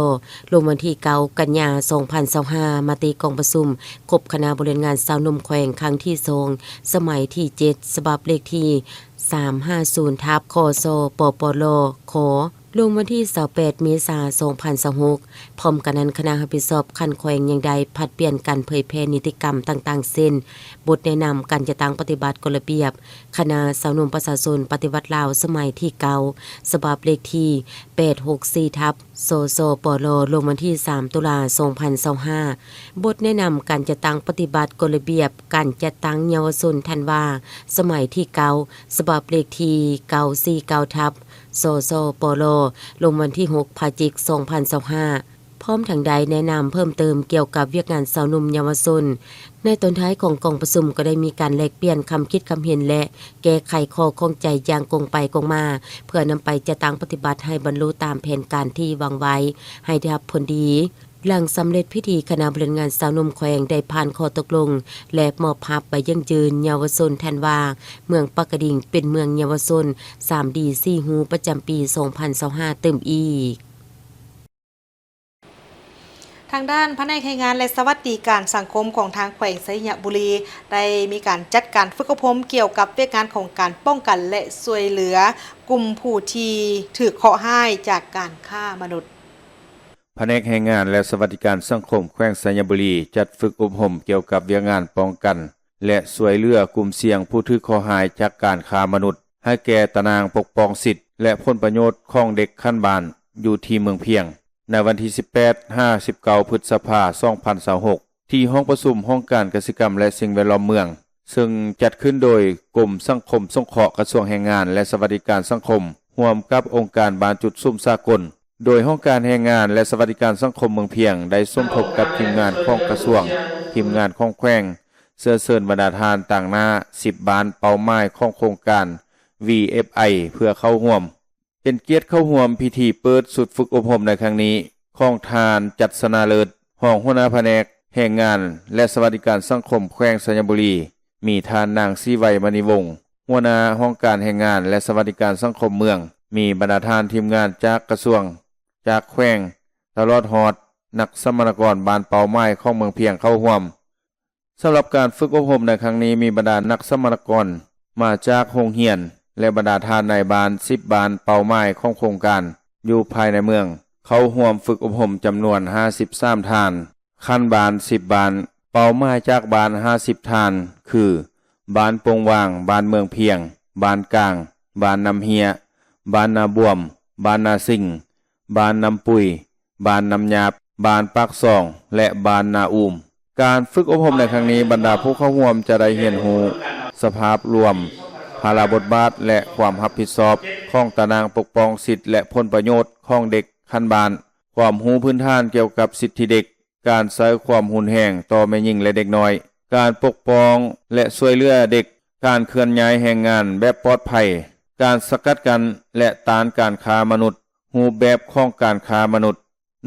ລົງວັນທີເກົ້າ ກັນຍາ ສອງພັນຊາວຫ້າ ມະຕິກອງປະຊຸມຄົບຄະນະບໍລິຫານງານຊາວໜຸ່ມແຂວງຄັ້ງທີສອງ ສະໄໝທີເຈັດ ສະບັບເລກທີສາມຫ້າສູນທັບ ຄສປປລ ຂ ລົງວັນທີຊາວແປດ ເມສາ ສອງພັນຊາວຫົກ. ພ້ອມກັນນັ້ນ, ຄະນະຮັບຜິດຊອບຂັ້ນແຂວງຍັງໄດ້ຜັດປ່ຽນກັນເຜີຍແຜ່ນິຕິກຳຕ່າງໆ ເຊັ່ນ ບົດແນະນຳການຈັດຕັ້ງປະຕິບັດກົດລະບຽບຄະນະຊາວໜຸ່ມປະຊາຊົນປະຕິວັດລາວສະໄໝທີເກົ້າ ສະບັບເລກທີແປດຫົກສີ່ທັບ ສສປລ ລົງວັນທີສາມ ຕຸລາ ສອງພັນຊາວຫ້າ, ບົດແນະນຳການຈັດຕັ້ງປະຕິບັດກົດລະບຽບການຈັດຕັ້ງເຍົາວະຊົນທັນວາ ສະໄໝທີເກົ້າ ສະບັບເລກທີເກົ້າສີ່ເກົ້າທັບ ສສປລ ລົງວັນທີຫົກ ພະຈິກ ສອງພັນຊາວຫ້າ. ພ້ອມທັງໄດ້ແນະນຳເພີ່ມເຕີມກ່ຽວກັບວຽກງານຊາວໜຸ່ມເຍົາວະຊົນ. ໃນຕອນທ້າຍຂອງກອງປະຊຸມກໍໄດ້ມີການແລກປ່ຽນຄຳຄິດຄຳເຫັນ ແລະ ແກ້ໄຂຂໍ້ຂ້ອງໃຈຢ່າງກົງໄປກົງມາ ເພື່ອນຳໄປຈັດຕັ້ງປະຕິບັດໃຫ້ບັນລຸຕາມແຜນການທີ່ວາງໄວ້ ໃຫ້ໄດ້ຮັບຜົນດີ. ຫຼັງສຳເລັດພິທີ, ຄະນະບໍລິຫານງານຊາວໜຸ່ມແຂວງໄດ້ຜ່ານຂໍ້ຕົກລົງ ແລະ ມອບພາບໃບຢັ້ງຢືນເຍົາວະຊົນທ່ານວ່າ ເມືອງປາກກະດິງເປັນເມືອງເຍົາວະຊົນ ສາມດີສີ່ຮູ ປະຈຳປີສອງພັນຊາວຫ້າ ຕື່ມອີກ. ທາງດ້ານພະແນກແຮງງານ ແລະ ສະຫວັດດີການສັງຄົມຂອງທາງແຂວງໄຊຍະບູລີ ໄດ້ມີການຈັດການຝຶກອົບຮົມກ່ຽວກັບວຽກງານຂອງການປ້ອງກັນ ແລະ ຊ່ວຍເຫຼືອກຸ່ມຜູ້ທີ່ຖືກເຄາະຮ້າຍຈາກການຄ້າມະນຸດ. ພະແນກແຮງງານ ແລະ ສະຫວັດດີການສັງຄົມແຂວງໄຊຍະບູລີ ຈັດຝຶກອົບຮົມກ່ຽວກັບວຽກງານປ້ອງກັນ ແລະ ຊ່ວຍເຫຼືອກຸ່ມສ່ຽງຜູ້ຖືກເຄາະຮ້າຍຈາກການຄ້າມະນຸດ ໃຫ້ແກ່ຕາໜ່າງປົກປ້ອງສິດ ແລະ ຜົນປະໂຫຍດຂອງເດັກຂັ້ນບ້ານ ຢູ່ທີ່ເມືອງພຽງ ໃນວັນທີສິບແປດ ຫາ ສິບເກົ້າ ພຶດສະພາ ສອງພັນຊາວຫົກ ທີ່ຫ້ອງປະຊຸມຫ້ອງການກະສິກຳ ແລະ ສິ່ງແວດລ້ອມເມືອງ, ເຊິ່ງຈັດຂຶ້ນໂດຍກົມສັງຄົມສົງເຄາະ ກະຊວງແຮງງານ ແລະ ສະຫວັດດີການສັງຄົມ ຮ່ວມກັບອົງການບ້ານຈຸດສຸມສາກົນ. ໂດຍຫ້ອງການແຮງງານ ແລະ ສະຫວັດດີການສັງຄົມເມືອງພຽງ ໄດ້ສົມທົບກັບທີມງານຂອງກະຊວງ, ທີມງານຂອງແຂວງ, ເຊື້ອເຊີນບັນດາທ່ານຕາງໜ້າສິບບ້ານເປົ້າໝາຍຂອງໂຄງການ ວີເອັຟໄອ ເພື່ອເຂົ້າຮ່ວມ. ເປັນກຽດເຂົ້າຮ່ວມພິທີເປີດຊຸດຝຶກອົບຮົມໃນຄັ້ງນີ້ຂອງທ່ານ ຈັດຊະນະເລີດ ຮອງຫົວໜ້າພະແນກແຮງງານ ແລະ ສະຫວັດດີການສັງຄົມແຂວງໄຊຍະບູລີ, ມີທ່ານນາງ ສີໄວ ມະນີວົງ ຫົວໜ້າຫ້ອງການແຮງງານ ແລະ ສະຫວັດດີການສັງຄົມເມືອງ, ມີບັນດາທ່ານທີມງານຈາກກະຊວງ, ຈາກແຂວງ, ຕະຫຼອດຮອດນັກສຳມະນາກອນບ້ານເປົ້າໝາຍຂອງເມືອງພຽງເຂົ້າຮ່ວມ. ສຳລັບການຝຶກອົບຮົມໃນຄັ້ງນີ້ ມີບັນດານັກສຳມະນາກອນມາຈາກໂຮງຮຽນ ແລະ ບັນດາທ່ານນາຍບ້ານສິບບ້ານເປົ້າໝາຍຂອງໂຄງການຢູ່ພາຍໃນເມືອງ ເຂົ້າຮ່ວມຝຶກອົບຮົມຈຳນວນຫ້າສິບສາມທ່ານ, ຂັ້ນບ້ານສິບບ້ານ, ເປົ້າໝາຍຈາກບ້ານຫ້າສິບທ່ານ ຄື ບ້ານໂປ່ງຫວ່າງ, ບ້ານເມືອງພຽງ, ບ້ານກາງ, ບ້ານນ້ຳເຮຍ, ບ້ານນາບວມ, ບ້ານນາສິງ, ບ້ານນ້ຳປຸຍ, ບ້ານນ້ຳຫຍາບ, ບ້ານປາກຊ່ອງ ແລະ ບ້ານນາອູມ. ການຝຶກອົບຮົມໃນຄັ້ງນີ້, ບັນດາຜູ້ເຂົ້າຮ່ວມຈະໄດ້ຮຽນຮູ້ສະພາບລວມ, ພາລະບົດບາດ ແລະ ຄວາມຮັບຜິດຊອບຂອງຕາໜ່າງປົກປ້ອງສິດ ແລະ ຜົນປະໂຫຍດຂອງເດັກຂັ້ນບ້ານ, ຄວາມຮູ້ພື້ນຖານກ່ຽວກັບສິດທິເດັກ, ການໃຊ້ຄວາມຮຸນແຮງຕໍ່ແມ່ຍິງ ແລະ ເດັກນ້ອຍ, ການປົກປ້ອງ ແລະ ຊ່ວຍເຫຼືອເດັກ, ການເຄື່ອນຍ້າຍແຮງງານແບບປອດໄພ, ການສະກັດກັ້ນ ແລະ ຕ້ານການຄ້າມະນຸດ, ຮູບແບບຂອງການຄ້າມະນຸດ.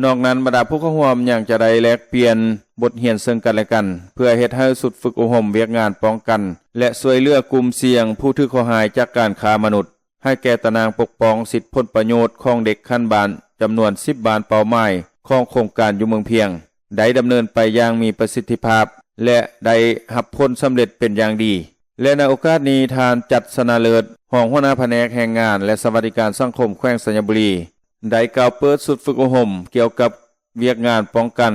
ນອກນັ້ນ, ບັນດາຜູ້ເຂົ້າຮ່ວມຍັງຈະໄດ້ແລກປ່ຽນບົດຮຽນເຊິ່ງກັນ ແລະ ກັນ ເພື່ອເຮັດໃຫ້ຊຸດຝຶກອົບຮົມວຽກງານປ້ອງກັນ ແລະ ຊ່ວຍເຫຼືອກຸ່ມສ່ຽງຜູ້ຖືກເຄາະຮ້າຍຈາກການຄ້າມະນຸດ ໃຫ້ແກ່ຕາໜ່າງປົກປ້ອງສິດຜົນປະໂຫຍດຂອງເດັກຂັ້ນບ້ານຈຳນວນສິບບ້ານເປົ້າໝາຍຂອງໂຄງການຢູ່ເມືອງພຽງ ໄດ້ດຳເນີນໄປຢ່າງມີປະສິດທິພາບ ແລະ ໄດ້ຮັບຜົນສຳເລັດເປັນຢ່າງດີ. ແລະ ໃນໂອກາດນີ້, ທ່ານ ຈັດຊະນະເລີດ ຮອງຫົວໜ້າພະແນກແຮງງານ ແລະ ສະຫວັດດີການສັງຄົມແຂວງໄຊຍະບູລີ ໄດ້ກ່າວເປີດຊຸດຝຶກອົບຮົມກ່ຽວກັບວຽກງານປ້ອງກັນ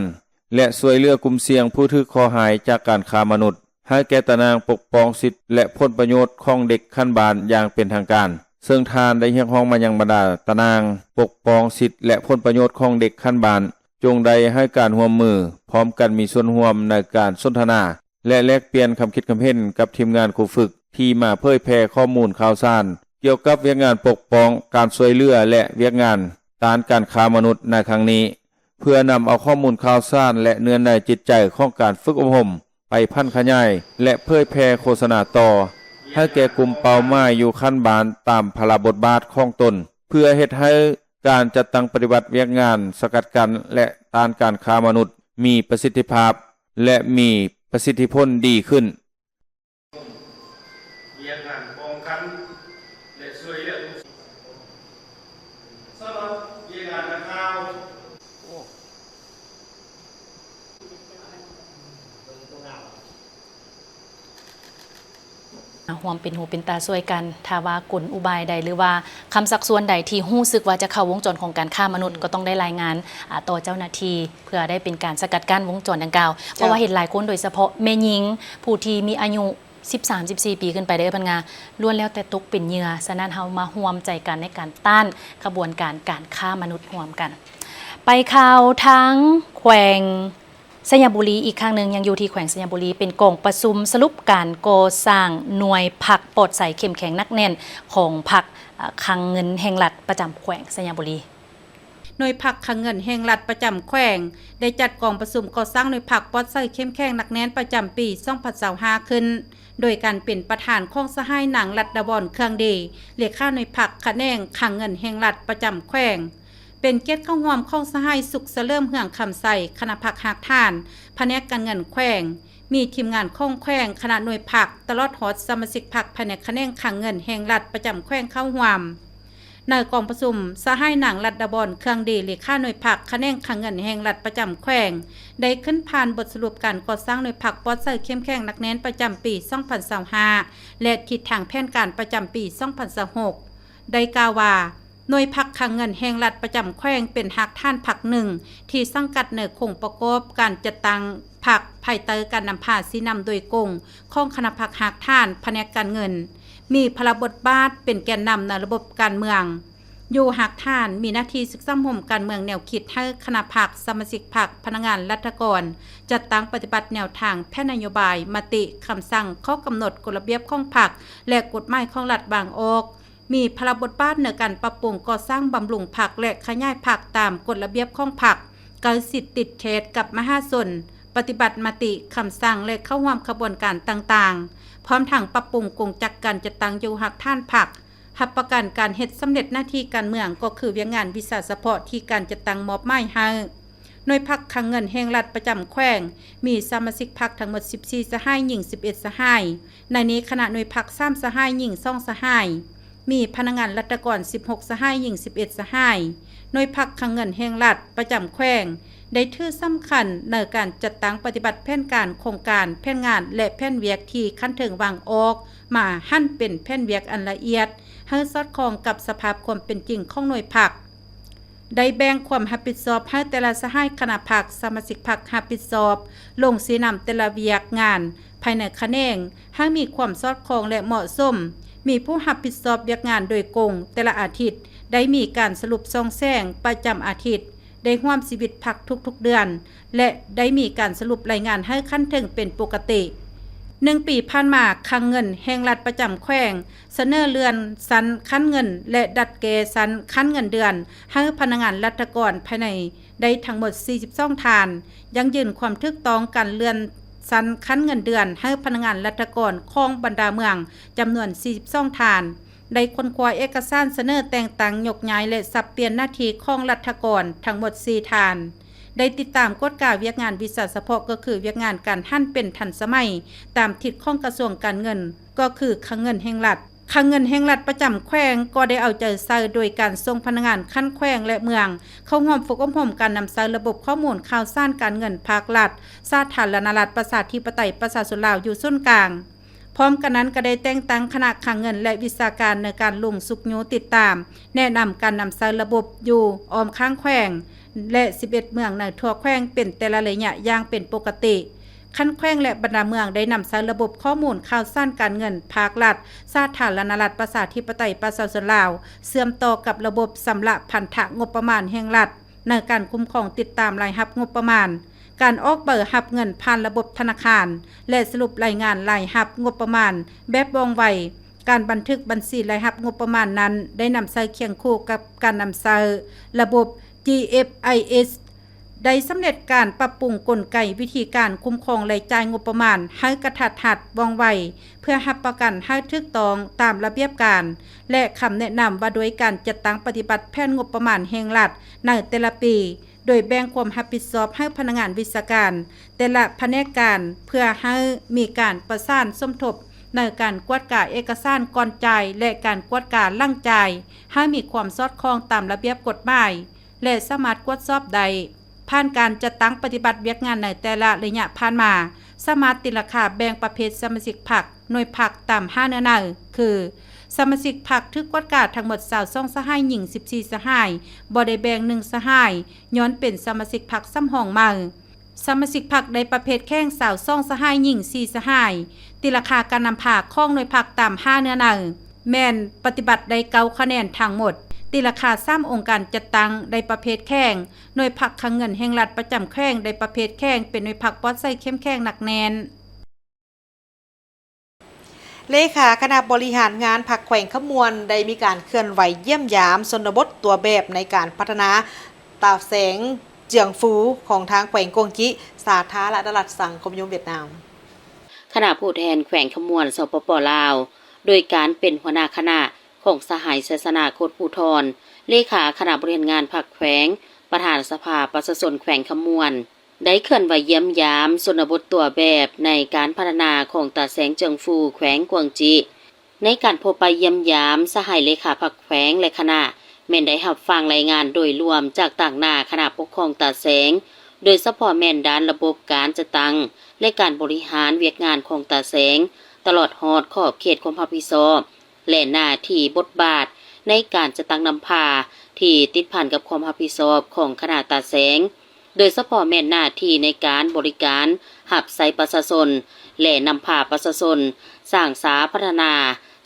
ແລະ ຊ່ວຍເຫຼືອກຸ່ມສ່ຽງຜູ້ຖືກເຄາະຮ້າຍຈາກການຄ້າມະນຸດ ໃຫ້ແກ່ຕາໜ່າງປົກປ້ອງສິດ ແລະ ຜົນປະໂຫຍດຂອງເດັກຂັ້ນບ້ານຢ່າງເປັນທາງການ, ເຊິ່ງທ່ານໄດ້ຮຽກຮ້ອງມາຍັງບັນດາຕາໜ່າງປົກປ້ອງສິດ ແລະ ຜົນປະໂຫຍດຂອງເດັກຂັ້ນບ້ານ ຈົ່ງໄດ້ໃຫ້ການຮ່ວມມື, ພ້ອມກັນມີສ່ວນຮ່ວມໃນການສົນທະນາ ແລະ ແລກປ່ຽນຄຳຄິດຄຳເຫັນກັບທີມງານຄູຝຶກ ທີ່ມາເຜີຍແຜ່ຂໍ້ມູນຂ່າວສານກ່ຽວກັບວຽກງານປົກປ້ອງ, ການຊ່ວຍເຫຼືອ ແລະ ວຽກງານຕ້ານການຄ້າມະນຸດໃນຄັ້ງນີ້, ເພື່ອນຳເອົາຂໍ້ມູນຂ່າວສານ ແລະ ເນື້ອໃນຈິດໃຈຂອງການຝຶກອົບຮົມໄປຜັນຂະຫຍາຍ ແລະ ເຜີຍແຜ່ໂຄສະນາຕໍ່ໃຫ້ແກ່ກຸ່ມເປົ້າໝາຍຢູ່ຂັ້ນບ້ານຕາມພາລະບົດບາດຂອງຕົນ, ເພື່ອເຮັດໃຫ້ການຈັດຕັ້ງປະຕິບັດວຽກງານສະກັດກັ້ນ ແລະ ຕ້ານການຄ້າມະນຸດມີປະສິດທິພາບ ແລະ ມີປະສິດທິຜົນດີຂຶ້ນ. ວຽກງານປ້ອງກັນ ແລະ ຊ່ວຍເຫຼືອ ສຳລັບວຽກງານດັ່ງກ່າວ ຮ່ວມເປັນຫູເປັນຕາຊ່ວຍກັນ. ຖ້າວ່າກົນອຸບາຍໃດ ຫຼືວ່າຄຳຊັກຊວນໃດທີ່ຮູ້ສຶກວ່າຈະເຂົ້າວົງຈອນຂອງການຄ້າມະນຸດ ກໍຕ້ອງໄດ້ລາຍງານ ອາ ຕໍ່ເຈົ້າໜ້າທີ່ ເພື່ອໄດ້ເປັນການສະກັດກັ້ນວົງຈອນດັ່ງກ່າວ. ເຈົ້າ. ເພາະວ່າເຫັນຫຼາຍຄົນ ໂດຍສະເພາະແມ່ຍິງ ຜູ້ທີ່ມີອາຍຸ ສິບສາມ ສິບສີ່ ປີຂຶ້ນໄປເດີ ເພິ່ນວ່າ ລ້ວນແລ້ວແຕ່ຕົກເປັນເຫຍື່ອ. ສະນັ້ນ ເຮົາມາຮ່ວມໃຈກັນໃນການຕ້ານຂະບວນການການຄ້າມະນຸດຮ່ວມກັນ. ໄປຂ່າວທາງແຂວງໄຊຍະບູລີອີກຄັ້ງໜຶ່ງ, ຍັງຢູ່ທີ່ແຂວງໄຊຍະບູລີ, ເປັນກອງປະຊຸມສະຫຼຸບການກໍ່ສ້າງໜ່ວຍພັກປອດໃສເຂັ້ມແຂງໜັກແໜ້ນຂອງພັກ ເອີ່ ຄັງເງິນແຫ່ງລັດປະຈຳແຂວງໄຊຍະບູລີ. ໜ່ວຍພັກຄັງເງິນແຫ່ງລັດປະຈຳແຂວງ ໄດ້ຈັດກອງປະຊຸມກໍ່ສ້າງໜ່ວຍພັກປອດໃສເຂັ້ມແຂງໜັກແໜ້ນປະຈຳປີສອງພັນຊາວຫ້າຂຶ້ນ ໂດຍການເປັນປະທານຂອງສະຫາຍນາງ ລັດດາວອນ ເຄື່ອງດີ ເລຂາໜ່ວຍພັກຂະແໜງຄັງເງິນແຫ່ງລັດປະຈຳແຂວງ. ເປັນກຽດເຂົ້າຮ່ວມຂອງສະຫາຍ ສຸກສະເຫຼີມ ເຮືອງຄຳໄຊ, ຄະນະພັກຮາກຖານ, ພະແນກການເງິນແຂວງ, ມີທີມງານຂອງແຂວງ, ຄະນະໜ່ວຍພັກ, ຕະຫຼອດຮອດສະມາຊິກພັກພາຍໃນຂະແໜງຄັງເງິນແຫ່ງລັດປະຈຳແຂວງເຂົ້າຮ່ວມ. ໃນກອງປະຊຸມ, ສະຫາຍນາງ ລັດດາບອນ ເຄື່ອງດີ ເລຂາໜ່ວຍພັກຂະແໜງຄັງເງິນແຫ່ງລັດປະຈຳແຂວງ ໄດ້ຂຶ້ນຜ່ານບົດສະຫຼຸບການກໍ່ສ້າງໜ່ວຍພັກປອດໃສເຂັ້ມແຂງໜັກແໜ້ນປະຈຳປີສອງພັນຊາວຫ້າ ແລະ ທິດທາງແຜນການປະຈຳປີສອງພັນຊາວຫົກ ໄດ້ກ່າວວ່າ ໜ່ວຍພັກຄັງເງິນແຫ່ງລັດປະຈຳແຂວງເປັນຮາກຖານພັກໜຶ່ງທີ່ສັງກັດໃນໂຄງປະກອບການຈັດຕັ້ງພັກ ພາຍໃຕ້ການນຳພາຊີ້ນຳໂດຍກົງຂອງຄະນະພັກຮາກຖານ, ພະແນກການເງິນ, ມີພາລະບົດບາດເປັນແກນນຳໃນລະບົບການເມືອງ. ຢູ່ຮາກຖານມີໜ້າທີ່ສຶກສາໂຮມການເມືອງແນວຄິດໃຫ້ຄະນະພັກ, ສະມາຊິກພັກ, ພະນັກງານລັດຖະກອນ ຈັດຕັ້ງປະຕິບັດແນວທາງ, ແຜນນະໂຍບາຍ, ມະຕິ, ຄຳສັ່ງ, ຂໍ້ກຳນົດ, ກົດລະບຽບຂອງພັກ ແລະ ກົດໝາຍຂອງລັດວາງອອກ. ມີພາລະບົດບາດໃນການປັບປຸງ, ກໍ່ສ້າງ, ບຳລຸງພັກ ແລະ ຂະຫຍາຍພັກຕາມກົດລະບຽບຂອງພັກ, ໃກ້ຊິດຕິດແທດກັບມະຫາຊົນ, ປະຕິບັດມະຕິ, ຄຳສັ່ງ ແລະ ເຂົ້າຮ່ວມຂະບວນການຕ່າງໆ, ພ້ອມທັງປັບປຸງກົງຈັກການຈັດຕັ້ງຢູ່ຮາກຖານພັກ, ຮັບປະກັນການເຮັດສຳເລັດໜ້າທີ່ການເມືອງ, ກໍຄືວຽກງານວິຊາສະເພາະທີ່ການຈັດຕັ້ງມອບໝາຍໃຫ້. ໜ່ວຍພັກຄັງເງິນແຫ່ງລັດປະຈຳແຂວງ ມີສະມາຊິກພັກທັງໝົດສິບສີ່ສະຫາຍ, ຍິງສິບເອັດສະຫາຍ. ໃນນີ້ຄະນະໜ່ວຍພັກສາມສະຫາຍ, ຍິງສອງສະຫາຍ. ມີພະນັກງານລັດຖະກອນສິບຫົກສະຫາຍ, ຍິງສິບເອັດສະຫາຍ. ໜ່ວຍພັກຄັງເງິນແຫ່ງລັດປະຈຳແຂວງ ໄດ້ຖືສຳຄັນໃນການຈັດຕັ້ງປະຕິບັດແຜນການ, ໂຄງການ, ແຜນງານ ແລະ ແຜນວຽກທີ່ຂັ້ນເທິງວາງອອກມາຫັນເປັນແຜນວຽກອັນລະອຽດ ໃຫ້ສອດຄ່ອງກັບສະພາບຄວາມເປັນຈິງຂອງໜ່ວຍພັກ. ໄດ້ແບ່ງຄວາມຮັບຜິດຊອບໃຫ້ແຕ່ລະສະຫາຍຄະນະພັກ, ສະມາຊິກພັກຮັບຜິດຊອບ, ລົງຊີ້ນຳແຕ່ລະວຽກງານພາຍໃນຂະແໜງ ໃຫ້ມີຄວາມສອດຄ່ອງ ແລະ ເໝາະສົມ, ມີຜູ້ຮັບຜິດຊອບວຽກງານໂດຍກົງແຕ່ລະອາທິດ, ໄດ້ມີການສະຫຼຸບສ່ອງແສງປະຈຳອາທິດ, ໄດ້ຮ່ວມຊີວິດພັກທຸກໆເດືອນ ແລະ ໄດ້ມີການສະຫຼຸບລາຍງານໃຫ້ຂັ້ນເທິງເປັນປົກກະຕິ. ໜຶ່ງປີຜ່ານມາ, ຄັງເງິນແຫ່ງລັດປະຈຳແຂວງ ສະເໜີເລື່ອນຊັ້ນຂັ້ນເງິນ ແລະ ດັດແກ້ຊັ້ນຂັ້ນເງິນເດືອນໃຫ້ພະນັກງານລັດຖະກອນພາຍໃນໄດ້ທັງໝົດສີ່ສິບສອງທ່ານ, ຢັ້ງຢືນຄວາມຖືກຕ້ອງການເລື່ອນຊັ້ນຂັ້ນເງິນເດືອນໃຫ້ພະນັກງານລັດຖະກອນຂອງບັນດາເມືອງຈຳນວນສີ່ສິບສອງທ່ານ, ໄດ້ຄົ້ນຄວ້າເອກະສານສະເໜີແຕ່ງຕັ້ງ, ຍົກຍ້າຍ ແລະ ສັບປ່ຽນໜ້າທີ່ຂອງລັດຖະກອນທັງໝົດສີ່ທ່ານ, ໄດ້ຕິດຕາມກວດກາວຽກງານວິຊາສະເພາະ ກໍຄືວຽກງານການຫັນເປັນທັນສະໄໝຕາມທິດຂອງກະຊວງການເງິນ ກໍຄືຄັງເງິນແຫ່ງລັດ. ຄັງເງິນແຫ່ງລັດປະຈຳແຂວງກໍໄດ້ເອົາໃຈໃສ່ໂດຍການສົ່ງພະນັກງານຂັ້ນແຂວງ ແລະ ເມືອງ ເຂົ້າຮ່ວມຝຶກອົບຮົມການນຳໃຊ້ລະບົບຂໍ້ມູນຂ່າວສານການເງິນພາກລັດ ສາທາລະນະລັດ ປະຊາທິປະໄຕ ປະຊາຊົນລາວ ຢູ່ສູນກາງ. ພ້ອມກັນນັ້ນກໍໄດ້ແຕ່ງຕັ້ງຄະນະຄັງເງິນ ແລະ ວິຊາການໃນການລົງຊຸກຍູ້ຕິດຕາມ, ແນະນຳການນຳໃຊ້ລະບົບຢູ່ອ້ອມຂ້າງແຂວງ ແລະ ສິບເອັດເມືອງໃນທົ່ວແຂວງເປັນແຕ່ລະໄລຍະຢ່າງເປັນປົກກະຕິ. ຂັ້ນແຂວງ ແລະ ບັນດາເມືອງໄດ້ນຳໃຊ້ລະບົບຂໍ້ມູນຂ່າວສານການເງິນພາກລັດ ສາທາລະນະລັດ ປະຊາທິປະໄຕ ປະຊາຊົນລາວ ເຊື່ອມຕໍ່ກັບລະບົບຊຳລະພັນທະງົບປະມານແຫ່ງລັດ ໃນການຄຸ້ມຄອງຕິດຕາມລາຍຮັບງົບປະມານ, ການອອກໃບຮັບເງິນຜ່ານລະບົບທະນາຄານ ແລະ ສະຫຼຸບລາຍງານລາຍຮັບງົບປະມານແບບວ່ອງໄວ, ການບັນທຶກບັນຊີລາຍຮັບງົບປະມານນັ້ນ ໄດ້ນຳໃຊ້ຄຽງຄູ່ກັບການນຳໃຊ້ລະບົບ ຈີເອັຟໄອເອັສ ໄດ້ສຳເລັດການປັບປຸງກົນໄກວິທີການຄຸ້ມຄອງລາຍຈ່າຍງົບປະມານໃຫ້ກະທັດຮັດ, ວ່ອງໄວ, ເພື່ອຮັບປະກັນໃຫ້ຖືກຕ້ອງຕາມລະບຽບການ ແລະ ຄຳແນະນຳວ່າດ້ວຍການຈັດຕັ້ງປະຕິບັດແຜນງົບປະມານແຫ່ງລັດໃນແຕ່ລະປີ, ໂດຍແບ່ງຄວາມຮັບຜິດຊອບໃຫ້ພະນັກງານວິຊາການແຕ່ລະພະແນກການ ເພື່ອໃຫ້ມີການປະສານສົມທົບໃນການກວດກາເອກະສານກ່ອນຈ່າຍ ແລະ ການກວດກາຫຼັງຈ່າຍ ໃຫ້ມີຄວາມສອດຄ່ອງຕາມລະບຽບກົດໝາຍ ແລະ ສາມາດກວດສອບໄດ້. ຜ່ານການຈັດຕັ້ງປະຕິບັດວຽກງານໃນແຕ່ລະໄລຍະຜ່ານມາ, ສາມາດຕີລາຄາແບ່ງປະເພດສະມາຊິກພັກ, ໜ່ວຍພັກຕາມຫ້າເນື້ອໃນ ຄື ສະມາຊິກພັກຖືກກວດກາທັງໝົດຊາວສອງສະຫາຍ, ຍິງສິບສີ່ສະຫາຍ, ບໍ່ໄດ້ແບ່ງໜຶ່ງສະຫາຍ ຍ້ອນເປັນສະມາຊິກພັກສຳຮອງໃໝ່. ສະມາຊິກພັກໄດ້ປະເພດແຂງຊາວສອງສະຫາຍ, ຍິງສີ່ສະຫາຍ. ຕີລາຄາການນຳພາຂອງໜ່ວຍພັກຕາມຫ້າເນື້ອໃນ ແມ່ນປະຕິບັດໄດ້ເກົ້າຄະແນນທັງໝົດ. ຕີລາຄາສາມອົງການຈັດຕັ້ງໄດ້ປະເພດແຂງ, ໜ່ວຍພັກຄັງເງິນແຫ່ງລັດປະຈຳແຂວງໄດ້ປະເພດແຂງ ເປັນໜ່ວຍພັກປອດໃສເຂັ້ມແຂງໜັກແໜ້ນ. ເລຂາຄະນະບໍລິຫານງານພັກແຂວງຄຳມ່ວນ ໄດ້ມີການເຄື່ອນໄຫວຢ້ຽມຢາມຊົນນະບົດຕົວແບບໃນການພັດທະນາຕາແສງເຈືອງຟູຂອງທາງແຂວງກວາງຈີ ສາທາລະນະລັດສັງຄົມນິຍົມຫວຽດນາມ. ຄະນະຜູ້ແທນແຂວງຄຳມ່ວນ ສປປ ລາວ ໂດຍການເປັນຫົວໜ້າຄະນະຂອງສະຫາຍ ໄຊຊະນາ ໂຄດພູທອນ ເລຂາຄະນະບໍລິຫານງານພັກແຂວງ, ປະທານສະພາປະຊາຊົນແຂວງຄຳມ່ວນ ໄດ້ເຄື່ອນໄຫວຢ້ຽມຢາມຊົນນະບົດຕົວແບບໃນການພັດທະນາຂອງຕາແສງເຈີງຟູ ແຂວງກວາງຈີ. ໃນການພົບປະຢ້ຽມຢາມ, ສະຫາຍເລຂາພັກແຂວງ ແລະ ຄະນະ ແມ່ນໄດ້ຮັບຟັງລາຍງານໂດຍລວມຈາກຕາງໜ້າຄະນະປົກຄອງຕາແສງ, ໂດຍສະເພາະແມ່ນດ້ານລະບົບການຈັດຕັ້ງ ແລະ ການບໍລິຫານວຽກງານຂອງຕາແສງ, ຕະຫຼອດຮອດຂອບເຂດຄວາມຮັບຜິດຊອບ ແລະ ໜ້າທີ່ບົດບາດໃນການຈັດຕັ້ງນຳພາທີ່ຕິດພັນກັບຄວາມຮັບຜິດຊອບຂອງຄະນະຕາແສງ, ໂດຍສະເພາະແມ່ນໜ້າທີ່ໃນການບໍລິການຮັບໃຊ້ປະຊາຊົນ ແລະ ນຳພາປະຊາຊົນສ້າງສາພັດທະນາ,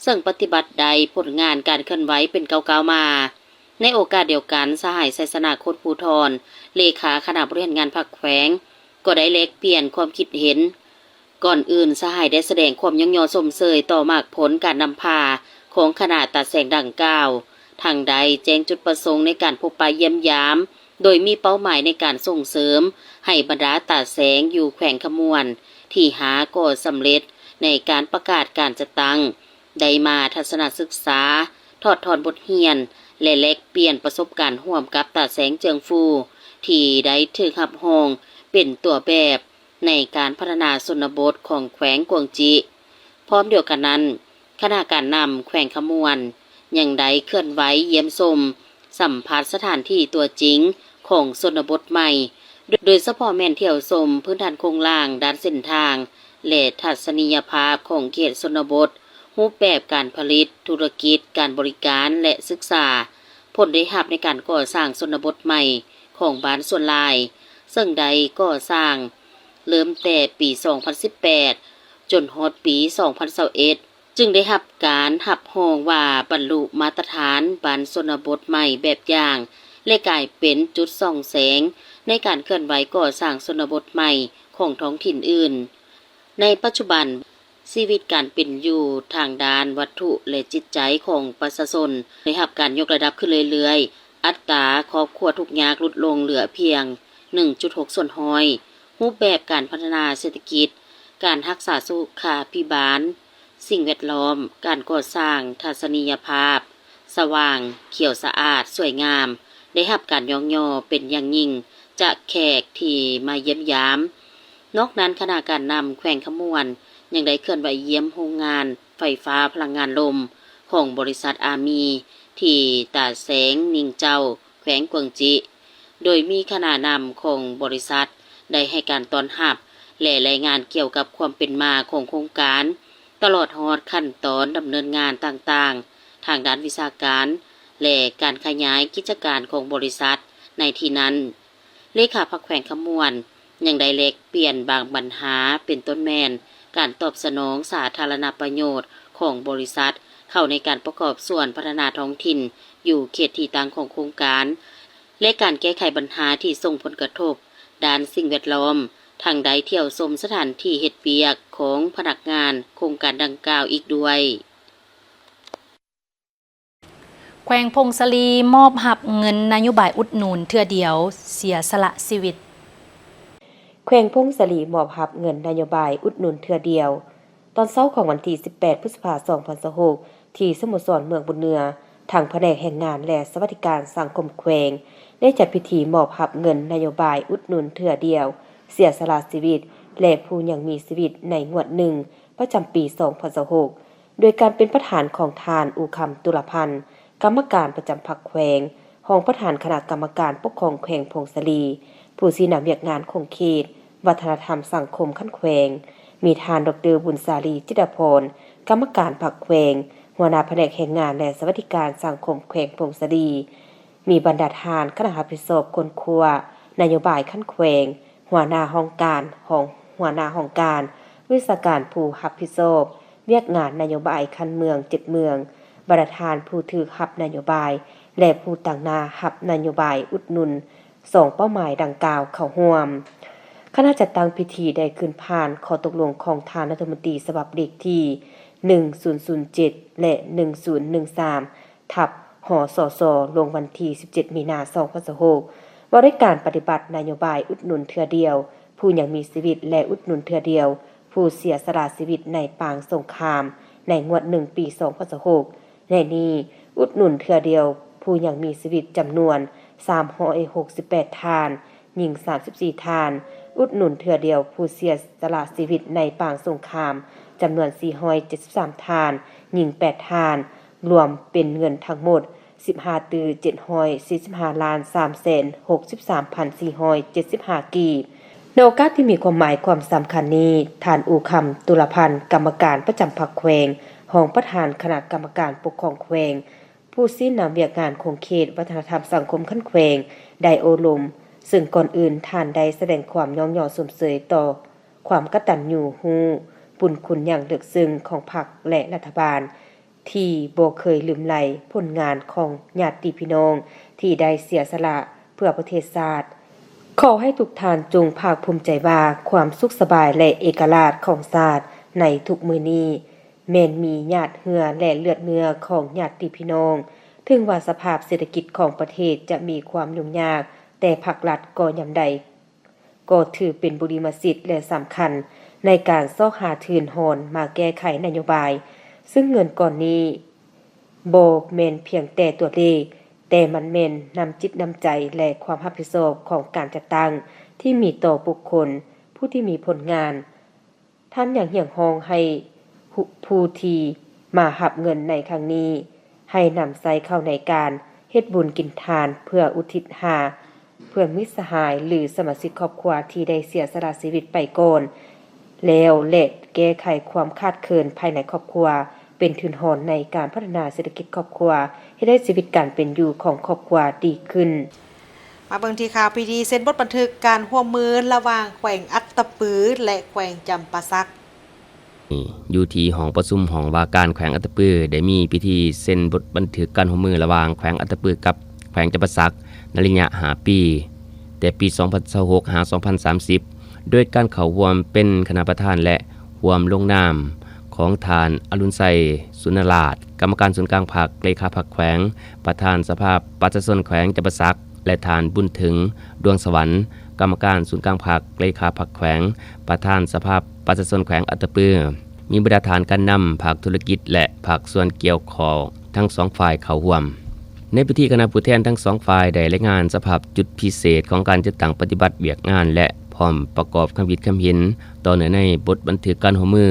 ເຊິ່ງປະຕິບັດໄດ້ຜົນງານການເຄື່ອນໄຫວເປັນກ້າວໆມາ. ໃນໂອກາດດຽວກັນ, ສະຫາຍ ໄຊຊະນະ ໂຄດພູທອນ ເລຂາຄະນະບໍລິຫານງານພັກແຂວງ ກໍໄດ້ແລກປ່ຽນຄວາມຄິດເຫັນ. ກ່ອນອື່ນ, ສະຫາຍໄດ້ສະແດງຄວາມຍ້ອງຍໍຊົມເຊີຍຕໍ່ໝາກຜົນການນຳພາຂອງຄະນະຕາແສງດັ່ງກ່າວ, ທັງໄດ້ແຈ້ງຈຸດປະສົງໃນການພົບປະຢ້ຽມຢາມ, ໂດຍມີເປົ້າໝາຍໃນການສົ່ງເສີມໃຫ້ບັນດາຕາແສງຢູ່ແຂວງຄຳມ່ວນທີ່ຫາກໍສຳເລັດໃນການປະກາດການຈັດຕັ້ງ, ໄດ້ມາທັດສະນະສຶກສາ, ຖອດຖອນບົດຮຽນ ແລະ ແລກປ່ຽນປະສົບການຮ່ວມກັບຕາແສງເຈີງຟູ ທີ່ໄດ້ຖືກຮັບຮອງເປັນຕົວແບບໃນການພັດທະນາຊົນນະບົດຂອງແຂວງກວາງຈີ. ພ້ອມດຽວກັນນັ້ນ, ຄະນະການນຳແຂວງຄຳມ່ວນຍັງໄດ້ເຄື່ອນໄຫວຢ້ຽມຊົມ ສຳຜັດສະຖານທີ່ຕົວຈິງຂອງຊົນນະບົດໃໝ່, ໂດຍສະເພາະແມ່ນທ່ຽວຊົມພື້ນຖານໂຄງລ່າງດ້ານເສັ້ນທາງ ແລະ ທັດສະນີຍະພາບຂອງເຂດຊົນນະບົດ, ຮູບແບບການຜະລິດ, ທຸລະກິດ, ການບໍລິການ ແລະ ສຶກສາ. ຜົນໄດ້ຮັບໃນການກໍ່ສ້າງຊົນນະບົດໃໝ່ຂອງບ້ານສ່ວນຫຼາຍ, ເຊິ່ງໄດ້ກໍ່ສ້າງເລີ່ມແຕ່ປີສອງພັນສິບແປດ ຈົນຮອດປີສອງພັນຊາວເອັດ ຈຶ່ງໄດ້ຮັບການຮັບຮອງວ່າບັນລຸມາດຕະຖານບ້ານຊົນນະບົດໃໝ່ແບບຢ່າງ ແລະ ກາຍເປັນຈຸດສ່ອງແສງໃນການເຄື່ອນໄຫວກໍ່ສ້າງຊົນນະບົດໃໝ່ຂອງທ້ອງຖິ່ນອື່ນ. ໃນປັດຈຸບັນ, ຊີວິດການເປັນຢູ່ທາງດ້ານວັດຖຸ ແລະ ຈິດໃຈຂອງປະຊາຊົນໄດ້ຮັບການຍົກລະດັບຂຶ້ນເລື້ອຍໆ, ອັດຕາຄອບຄົວທຸກຍາກຫຼຸດລົງເຫຼືອພຽງໜຶ່ງຈຸດຫົກສ່ວນຮ້ອຍ, ຮູບແບບການພັດທະນາເສດຖະກິດ, ການຮັກສາສຸຂາພິບານ, ສິ່ງແວດລ້ອມ, ການກໍ່ສ້າງທັດສະນີຍະພາບ, ສະຫວ່າງ, ຂຽວສະອາດ, ສວຍງາມ, ໄດ້ຮັບການຍ້ອງຍໍເປັນຢ່າງຍິ່ງຈາກແຂກທີ່ມາຢ້ຽມຢາມ. ນອກນັ້ນ, ຄະນະການນຳແຂວງຄຳມ່ວນຍັງໄດ້ເຄື່ອນໄຫວຢ້ຽມໂຮງງານໄຟຟ້າພະລັງງານລົມຂອງບໍລິສັດອາມີ ທີ່ຕາແສງນິງເຈົ້າ ແຂວງກວາງຈິ, ໂດຍມີຄະນະນຳຂອງບໍລິສັດໄດ້ໃຫ້ການຕ້ອນຮັບ ແລະ ລາຍງານກ່ຽວກັບຄວາມເປັນມາຂອງໂຄງການ, ຕະຫຼອດຮອດຂັ້ນຕອນດຳເນີນງານຕ່າງໆ ທາງດ້ານວິຊາການ ແລະ ການຂະຫຍາຍກິດຈະການຂອງບໍລິສັດໃນທີ່ນັ້ນ. ເລຂາພັກແຂວງຄຳມ່ວນຍັງໄດ້ແລກປ່ຽນບາງບັນຫາ, ເປັນຕົ້ນແມ່ນການຕອບສະໜອງສາທາລະນະປະໂຫຍດຂອງບໍລິສັດເຂົ້າໃນການປະກອບສ່ວນພັດທະນາທ້ອງຖິ່ນຢູ່ເຂດທີ່ຕັ້ງຂອງໂຄງການ ແລະ ການແກ້ໄຂບັນຫາທີ່ສົ່ງຜົນກະທົບດ້ານສິ່ງແວດລ້ອມ, ທັງໄດ້ທ່ຽວຊົມສະຖານທີ່ເຮັດວຽກຂອງພະນັກງານໂຄງການດັ່ງກ່າວອີກດ້ວຍ. ແຂວງຜົ້ງສາລີມອບຮັບເງິນນະໂຍບາຍອຸດໜູນເທື່ອດຽວ ເສຍສະຫຼະຊີວິດ. ແຂວງຜົ້ງສາລີມອບຮັບເງິນນະໂຍບາຍອຸດໜູນເທື່ອດຽວ ຕອນເຊົ້າຂອງວັນທີສິບແປດ ພຶດສະພາ ສອງພັນຊາວຫົກ ທີ່ສະໂມສອນເມືອງບຸນເໜືອ, ທາງພະແນກແຮງງານ ແລະ ສະຫວັດດີການສັງຄົມແຂວງ ໄດ້ຈັດພິທີມອບຮັບເງິນນະໂຍບາຍອຸດໜູນເທື່ອດຽວ ເສຍສະຫຼະຊີວິດ ແລະ ຜູ້ຍັງມີຊີວິດໃນງວດໜຶ່ງ ປະຈຳປີ ສອງພັນຊາວຫົກ ໂດຍການເປັນປະທານຂອງທ່ານ ອູຄຳ ຕຸລະພັນ ກຳມະການປະຈຳພັກແຂວງ, ຮອງປະທານຄະນະກຳມະການປົກຄອງແຂວງຜົ້ງສາລີ, ຜູ້ຊີ້ນຳວຽກງານຂົງເຂດ, ວັດທະນະທຳສັງຄົມຂັ້ນແຂວງ, ມີທ່ານ ດອກເຕີ ບຸນສາລີ ຈິດດາພອນ ກຳມະການພັກແຂວງ, ຫົວໜ້າພະແນກແຮງງານ ແລະ ສະຫວັດດີການສັງຄົມແຂວງຜົ້ງສາລີ, ມີບັນດາທ່ານຄະນະຮັບຜິດຊອບຄົ້ນຄວ້ານະໂຍບາຍຂັ້ນແຂວງ, ຫົວໜ້າຫ້ອງການ, ຮອງຫົວໜ້າຫ້ອງການ, ວິຊາການຜູ້ຮັບຜິດຊອບວຽກງານນະໂຍບາຍຂັ້ນເມືອງເຈັດເມືອງ, ບັນດາທ່ານຜູ້ຖືກຮັບນະໂຍບາຍ ແລະ ຜູ້ຕາງໜ້າຮັບນະໂຍບາຍອຸດໜູນສອງເປົ້າໝາຍດັ່ງກ່າວເຂົ້າຮ່ວມ. ຄະນະຈັດຕັ້ງພິທີໄດ້ຂຶ້ນຜ່ານຂໍ້ຕົກລົງຂອງທ່ານລັດຖະມົນຕີສະບັບເລກທີໜຶ່ງສູນສູນເຈັດ ແລະ ໜຶ່ງສູນໜຶ່ງສາມ ທັບ ຫສສ ລົງວັນທີສິບເຈັດ ມີນາ ສອງພັນຊາວຫົກ ວ່າດ້ວຍການປະຕິບັດນະໂຍບາຍອຸດໜູນເທື່ອດຽວຜູ້ຍັງມີຊີວິດ ແລະ ອຸດໜູນເທື່ອດຽວຜູ້ເສຍສະຫຼະຊີວິດໃນປາງສົງຄາມ ໃນງວດໜຶ່ງ ປີສອງພັນຊາວຫົກ ໃນນີ້ ອຸດໜູນເທື່ອດຽວ ຜູ້ຍັງມີຊີວິດຈຳນວນສາມຮ້ອຍຫົກສິບແປດທ່ານ, ຍິງສາມສິບສີ່ທ່ານ, ອຸດໜູນເທື່ອດຽວຜູ້ເສຍສະຫຼະຊີວິດໃນປາງສົງຄາມຈຳນວນສີ່ຮ້ອຍເຈັດສິບສາມທ່ານ, ຍິງແປດທ່ານ, ລວມເປັນເງິນທັງໝົດສິບຫ້າຕື້ເຈັດຮ້ອຍສີ່ສິບຫ້າລ້ານສາມແສນຫົກສິບສາມພັນສີ່ຮ້ອຍເຈັດສິບຫ້າກີບ. ໃນໂອກາດທີ່ມີຄວາມໝາຍຄວາມສຳຄັນນີ້, ທ່ານ ອູຄຳ ຕຸລະພັນ ກຳມະການປະຈຳພັກແຂວງ, ຮອງປະທານຄະນະກຳມະການປົກຄອງແຂວງ, ຜູ້ຊີ້ນຳວຽກງານຂົງເຂດວັດທະນະທຳສັງຄົມຂັ້ນແຂວງ ໄດ້ໂອ້ລົມ, ເຊິ່ງກ່ອນອື່ນທ່ານໄດ້ສະແດງຄວາມຍ້ອງຍໍຊົມເຊີຍຕໍ່ຄວາມກະຕັນຍູຮູ້ບຸນຄຸນຢ່າງເລິກເຊິ່ງຂອງພັກ ແລະ ລັດຖະບານ ທີ່ບໍ່ເຄີຍລືມໄຫຼຜົນງານຂອງຍາດຕິພີ່ນ້ອງທີ່ໄດ້ເສຍສະຫຼະເພື່ອປະເທດຊາດ. ຂໍໃຫ້ທຸກທ່ານຈົ່ງພາກພູມໃຈວ່າ ຄວາມສຸກສະບາຍ ແລະ ເອກະລາດຂອງຊາດໃນທຸກມື້ນີ້ ແມ່ນມີຫຍາດເຫື່ອ ແລະ ເລືອດເນື້ອຂອງຍາດຕິພີ່ນ້ອງ. ເຖິງວ່າສະພາບເສດຖະກິດຂອງປະເທດຈະມີຄວາມຫຍຸ້ງຍາກ, ແຕ່ພັກລັດກໍຍາມໃດ ກໍຖືເປັນບຸລິມະສິດ ແລະ ສຳຄັນໃນການຊອກຫາທຶນຮອນມາແກ້ໄຂນະໂຍບາຍ, ເຊິ່ງເງິນກ້ອນນີ້ບໍ່ແມ່ນພຽງແຕ່ຕົວເລກ, ແຕ່ມັນແມ່ນນ້ຳຈິດນ້ຳໃຈ ແລະ ຄວາມຮັບຜິດຊອບຂອງການຈັດຕັ້ງທີ່ມີຕໍ່ບຸກຄົນຜູ້ທີ່ມີຜົນງານ. ທ່ານຍັງຮຽກຮ້ອງໃຫ້ຜູ້ທີ່ມາຮັບເງິນໃນຄັ້ງນີ້ ໃຫ້ນຳໃຊ້ເຂົ້າໃນການເຮັດບຸນກິນທານ ເພື່ອອຸທິດຫາເພື່ອນມິດສະຫາຍ ຫຼື ສະມາຊິກຄອບຄົວທີ່ໄດ້ເສຍສະຫຼະຊີວິດໄປກ່ອນແລ້ວ ແລະ ແກ້ໄຂຄວາມຂາດເຂີນພາຍໃນຄອບຄົວ, ເປັນທຶນຮອນໃນການພັດທະນາເສດຖະກິດຄອບຄົວ, ເຮັດໃຫ້ຊີວິດການເປັນຢູ່ຂອງຄອບຄົວດີຂຶ້ນ. ມາເບິ່ງທີ່ຂ່າວພິທີເຊັນບົດບັນທຶກການຮ່ວມມືລະຫວ່າງແຂວງອັດຕະປື ແລະ ແຂວງຈຳປາສັກ. ຢູ່ທີ່ຫ້ອງປະຊຸມຫ້ອງວ່າການແຂວງອັດຕະປື ໄດ້ມີພິທີເຊັນບົດບັນທຶກການຮ່ວມມືລະຫວ່າງແຂວງອັດຕະປືກັບແຂວງຈຳປາສັກ ໃນໄລຍະຫ້າປີ ແຕ່ປີສອງພັນຊາວຫົກ ຫາ ສອງພັນສາມສິບ ໂດຍການເຂົ້າຮ່ວມເປັນຄະນະປະທານ ແລະ ຮ່ວມລົງນາມຂອງທ່ານ ອະລຸນໄຊ ສຸນນະລາດ ກຳມະການສູນກາງພັກ ເລຂາພັກແຂວງ, ປະທານສະພາປະຊາຊົນແຂວງຈຳປາສັກ ແລະ ທ່ານ ບຸນເຖິງ ດວງສະຫວັນ ກຳມະການສູນກາງພັກ ເລຂາພັກແຂວງ, ປະທານສະພາປະຊາຊົນແຂວງອັດຕະປື, ມີບັນດາທ່ານການນຳພາກທຸລະກິດ ແລະ ພາກສ່ວນກ່ຽວຂ້ອງທັງສອງຝ່າຍເຂົ້າຮ່ວມ. ໃນພິທີ, ຄະນະຜູ້ແທນທັງສອງຝ່າຍໄດ້ລາຍງານສະພາບຈຸດພິເສດຂອງການຈັດຕັ້ງປະຕິບັດວຽກງານ ແລະ ພ້ອມປະກອບຄຳຄິດຄຳເຫັນຕໍ່ເນື້ອໃນບົດບັນທຶກການຮ່ວມມື,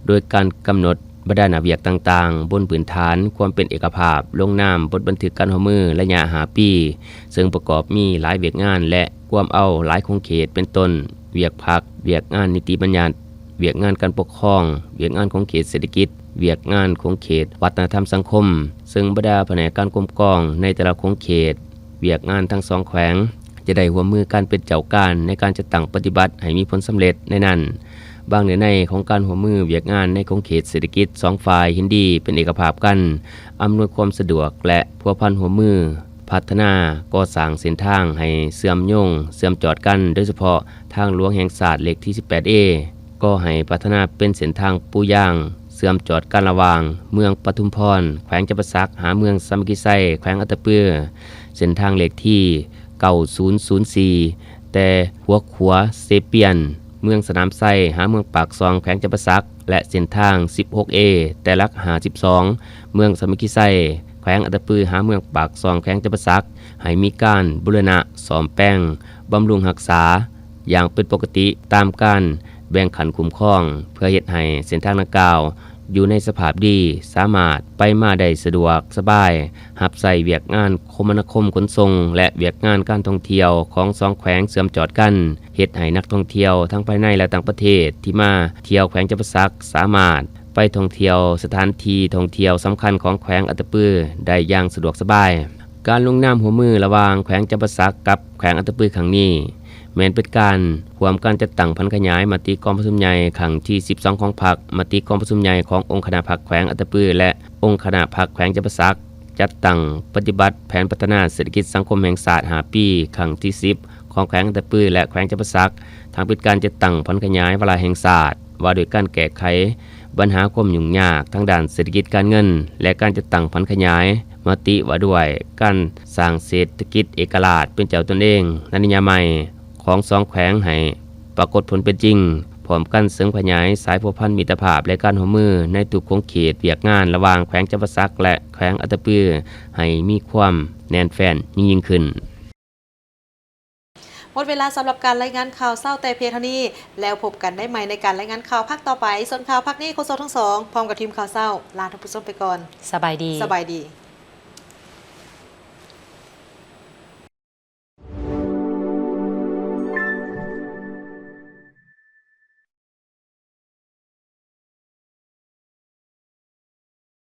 ໂດຍການກຳນົດ ບັນດາໜ້າວຽກຕ່າງໆ ບົນພື້ນຖານຄວາມເປັນເອກະພາບ, ລົງນາມບົດບັນທຶກການຮ່ວມມືໄລຍະຫ້າປີ, ເຊິ່ງປະກອບມີຫຼາຍວຽກງານ ແລະ ກວມເອົາຫຼາຍຂົງເຂດ ເປັນຕົ້ນ ວຽກພັກ, ວຽກງານນິຕິບັນຍັດ, ວຽກງານການປົກຄອງ, ວຽກງານຂົງເຂດເສດຖະກິດ, ວຽກງານຂົງເຂດວັດທະນະທຳສັງຄົມ, ເຊິ່ງບັນດາພະແນກການກົມກອງໃນແຕ່ລະຂົງເຂດ ວຽກງານທັງສອງແຂວງ ຈະໄດ້ຮ່ວມມືກັນເປັນເຈົ້າການໃນການຈັດຕັ້ງປະຕິບັດໃຫ້ມີຜົນສຳເລັດໃນນັ້ນ. ບາງເນື້ອໃນຂອງການຮ່ວມມືວຽກງານໃນຂົງເຂດເສດຖະກິດສອງຝ່າຍເຫັນດີເປັນເອກະພາບກັນ, ອຳນວຍຄວາມສະດວກ ແລະ ພົວພັນຮ່ວມມື ພັດທະນາກໍ່ສ້າງເສັ້ນທາງໃຫ້ເຊື່ອມໂຍງເຊື່ອມຈອດກັນ, ໂດຍສະເພາະທາງຫຼວງແຫ່ງຊາດເລກທີສິບແປດເອ ກໍໃຫ້ພັດທະນາເປັນເສັ້ນທາງປູຢາງ ເຊື່ອມຈອດກັນລະຫວ່າງເມືອງປະທຸມພອນ ແຂວງຈຳປາສັກ ຫາເມືອງສາມັກຄີໄຊ ແຂວງອັດຕະປື, ເສັ້ນທາງເລກທີເກົ້າສູນສູນສີ່ ແຕ່ຫົວຂົວເຊປຽນ ເມືອງສະໜາມໄຊ ຫາເມືອງປາກຊ່ອງ ແຂວງຈຳປາສັກ ແລະ ເສັ້ນທາງສິບຫົກເອ ແຕ່ຫຼັກຫ້າສິບສອງ ເມືອງສາມັກຄີໄຊ ແຂວງອັດຕະປື ຫາເມືອງປາກຊ່ອງ ແຂວງຈຳປາສັກ ໃຫ້ມີການບູລະນະ ສ້ອມແປງ ບຳລຸງຮັກສາ ຢ່າງເປັນປົກກະຕິຕາມການແບ່ງຂັ້ນຄຸ້ມຄອງ ເພື່ອເຮັດໃຫ້ເສັ້ນທາງດັ່ງກ່າວຢູ່ໃນສະພາບດີ, ສາມາດໄປມາໄດ້ສະດວກສະບາຍ, ຮັບໃຊ້ວຽກງານຄົມມະນາຄົມຂົນສົ່ງ ແລະ ວຽກງານການທ່ອງທ່ຽວຂອງສອງແຂວງເຊື່ອມຈອດກັນ, ເຮັດໃຫ້ນັກທ່ອງທ່ຽວທັງພາຍໃນ ແລະ ຕ່າງປະເທດທີ່ມາທ່ຽວແຂວງຈຳປາສັກ ສາມາດໄປທ່ອງທ່ຽວສະຖານທີ່ທ່ອງທ່ຽວສຳຄັນຂອງແຂວງອັດຕະປືໄດ້ຢ່າງສະດວກສະບາຍ. ການລົງນາມຮ່ວມມືລະຫວ່າງແຂວງຈຳປາສັກກັບແຂວງອັດຕະປືຄັ້ງນີ້ ແມ່ນເປັນການຮ່ວມກັນຈັດຕັ້ງຜັນຂະຫຍາຍມະຕິກອງປະຊຸມໃຫຍ່ຄັ້ງທີສິບສອງຂອງພັກ, ມະຕິກອງປະຊຸມໃຫຍ່ຂອງອົງຄະນະພັກແຂວງອັດຕະປື ແລະ ອົງຄະນະພັກແຂວງຈຳປາສັກ, ຈັດຕັ້ງປະຕິບັດແຜນພັດທະນາເສດຖະກິດສັງຄົມແຫ່ງຊາດຫ້າປີ ຄັ້ງທີສິບ ຂອງແຂວງອັດຕະປື ແລະ ແຂວງຈຳປາສັກ, ທັງເປັນການຈັດຕັ້ງຜັນຂະຫຍາຍວາລະແຫ່ງຊາດ ວ່າດ້ວຍການແກ້ໄຂບັນຫາຄວາມຫຍຸ້ງຍາກທາງດ້ານເສດຖະກິດການເງິນ ແລະ ການຈັດຕັ້ງຜັນຂະຫຍາຍມະຕິວ່າດ້ວຍການສ້າງເສດຖະກິດເອກະລາດເປັນເຈົ້າຕົນເອງໃນໄລຍະໃໝ່ຂອງສອງແຂວງໃຫ້ປາກົດຜົນເປັນຈິງ. ພ້ອມກັນເສີມຂະຫຍາຍສາຍພົວພັນມິດຕະພາບ ແລະ ການຮ່ວມມືໃນທຸກຂົງເຂດວຽກງານລະຫວ່າງແຂວງຈຳປາສັກ ແລະ ແຂວງອັດຕະປື ໃຫ້ມີຄວາມແໜ້ນແຟ້ນຍິ່ງໆຂຶ້ນ. ໝົດເວລາສຳລັບການລາຍງານຂ່າວເຊົ້າແຕ່ພຽງເທົ່ານີ້, ແລ້ວພົບກັນໄດ້ໃໝ່ໃນການລາຍງານຂ່າວພາກຕໍ່ໄປ. ສ່ວນຂ່າວພາກນີ້ ໂຄສົກທັງສອງ ພ້ອມກັບທີມຂ່າວເຊົ້າ ລາທ່ານຜູ້ຊົມໄປກ່ອນ. ສະບາຍດີ. ສະບາຍດີ.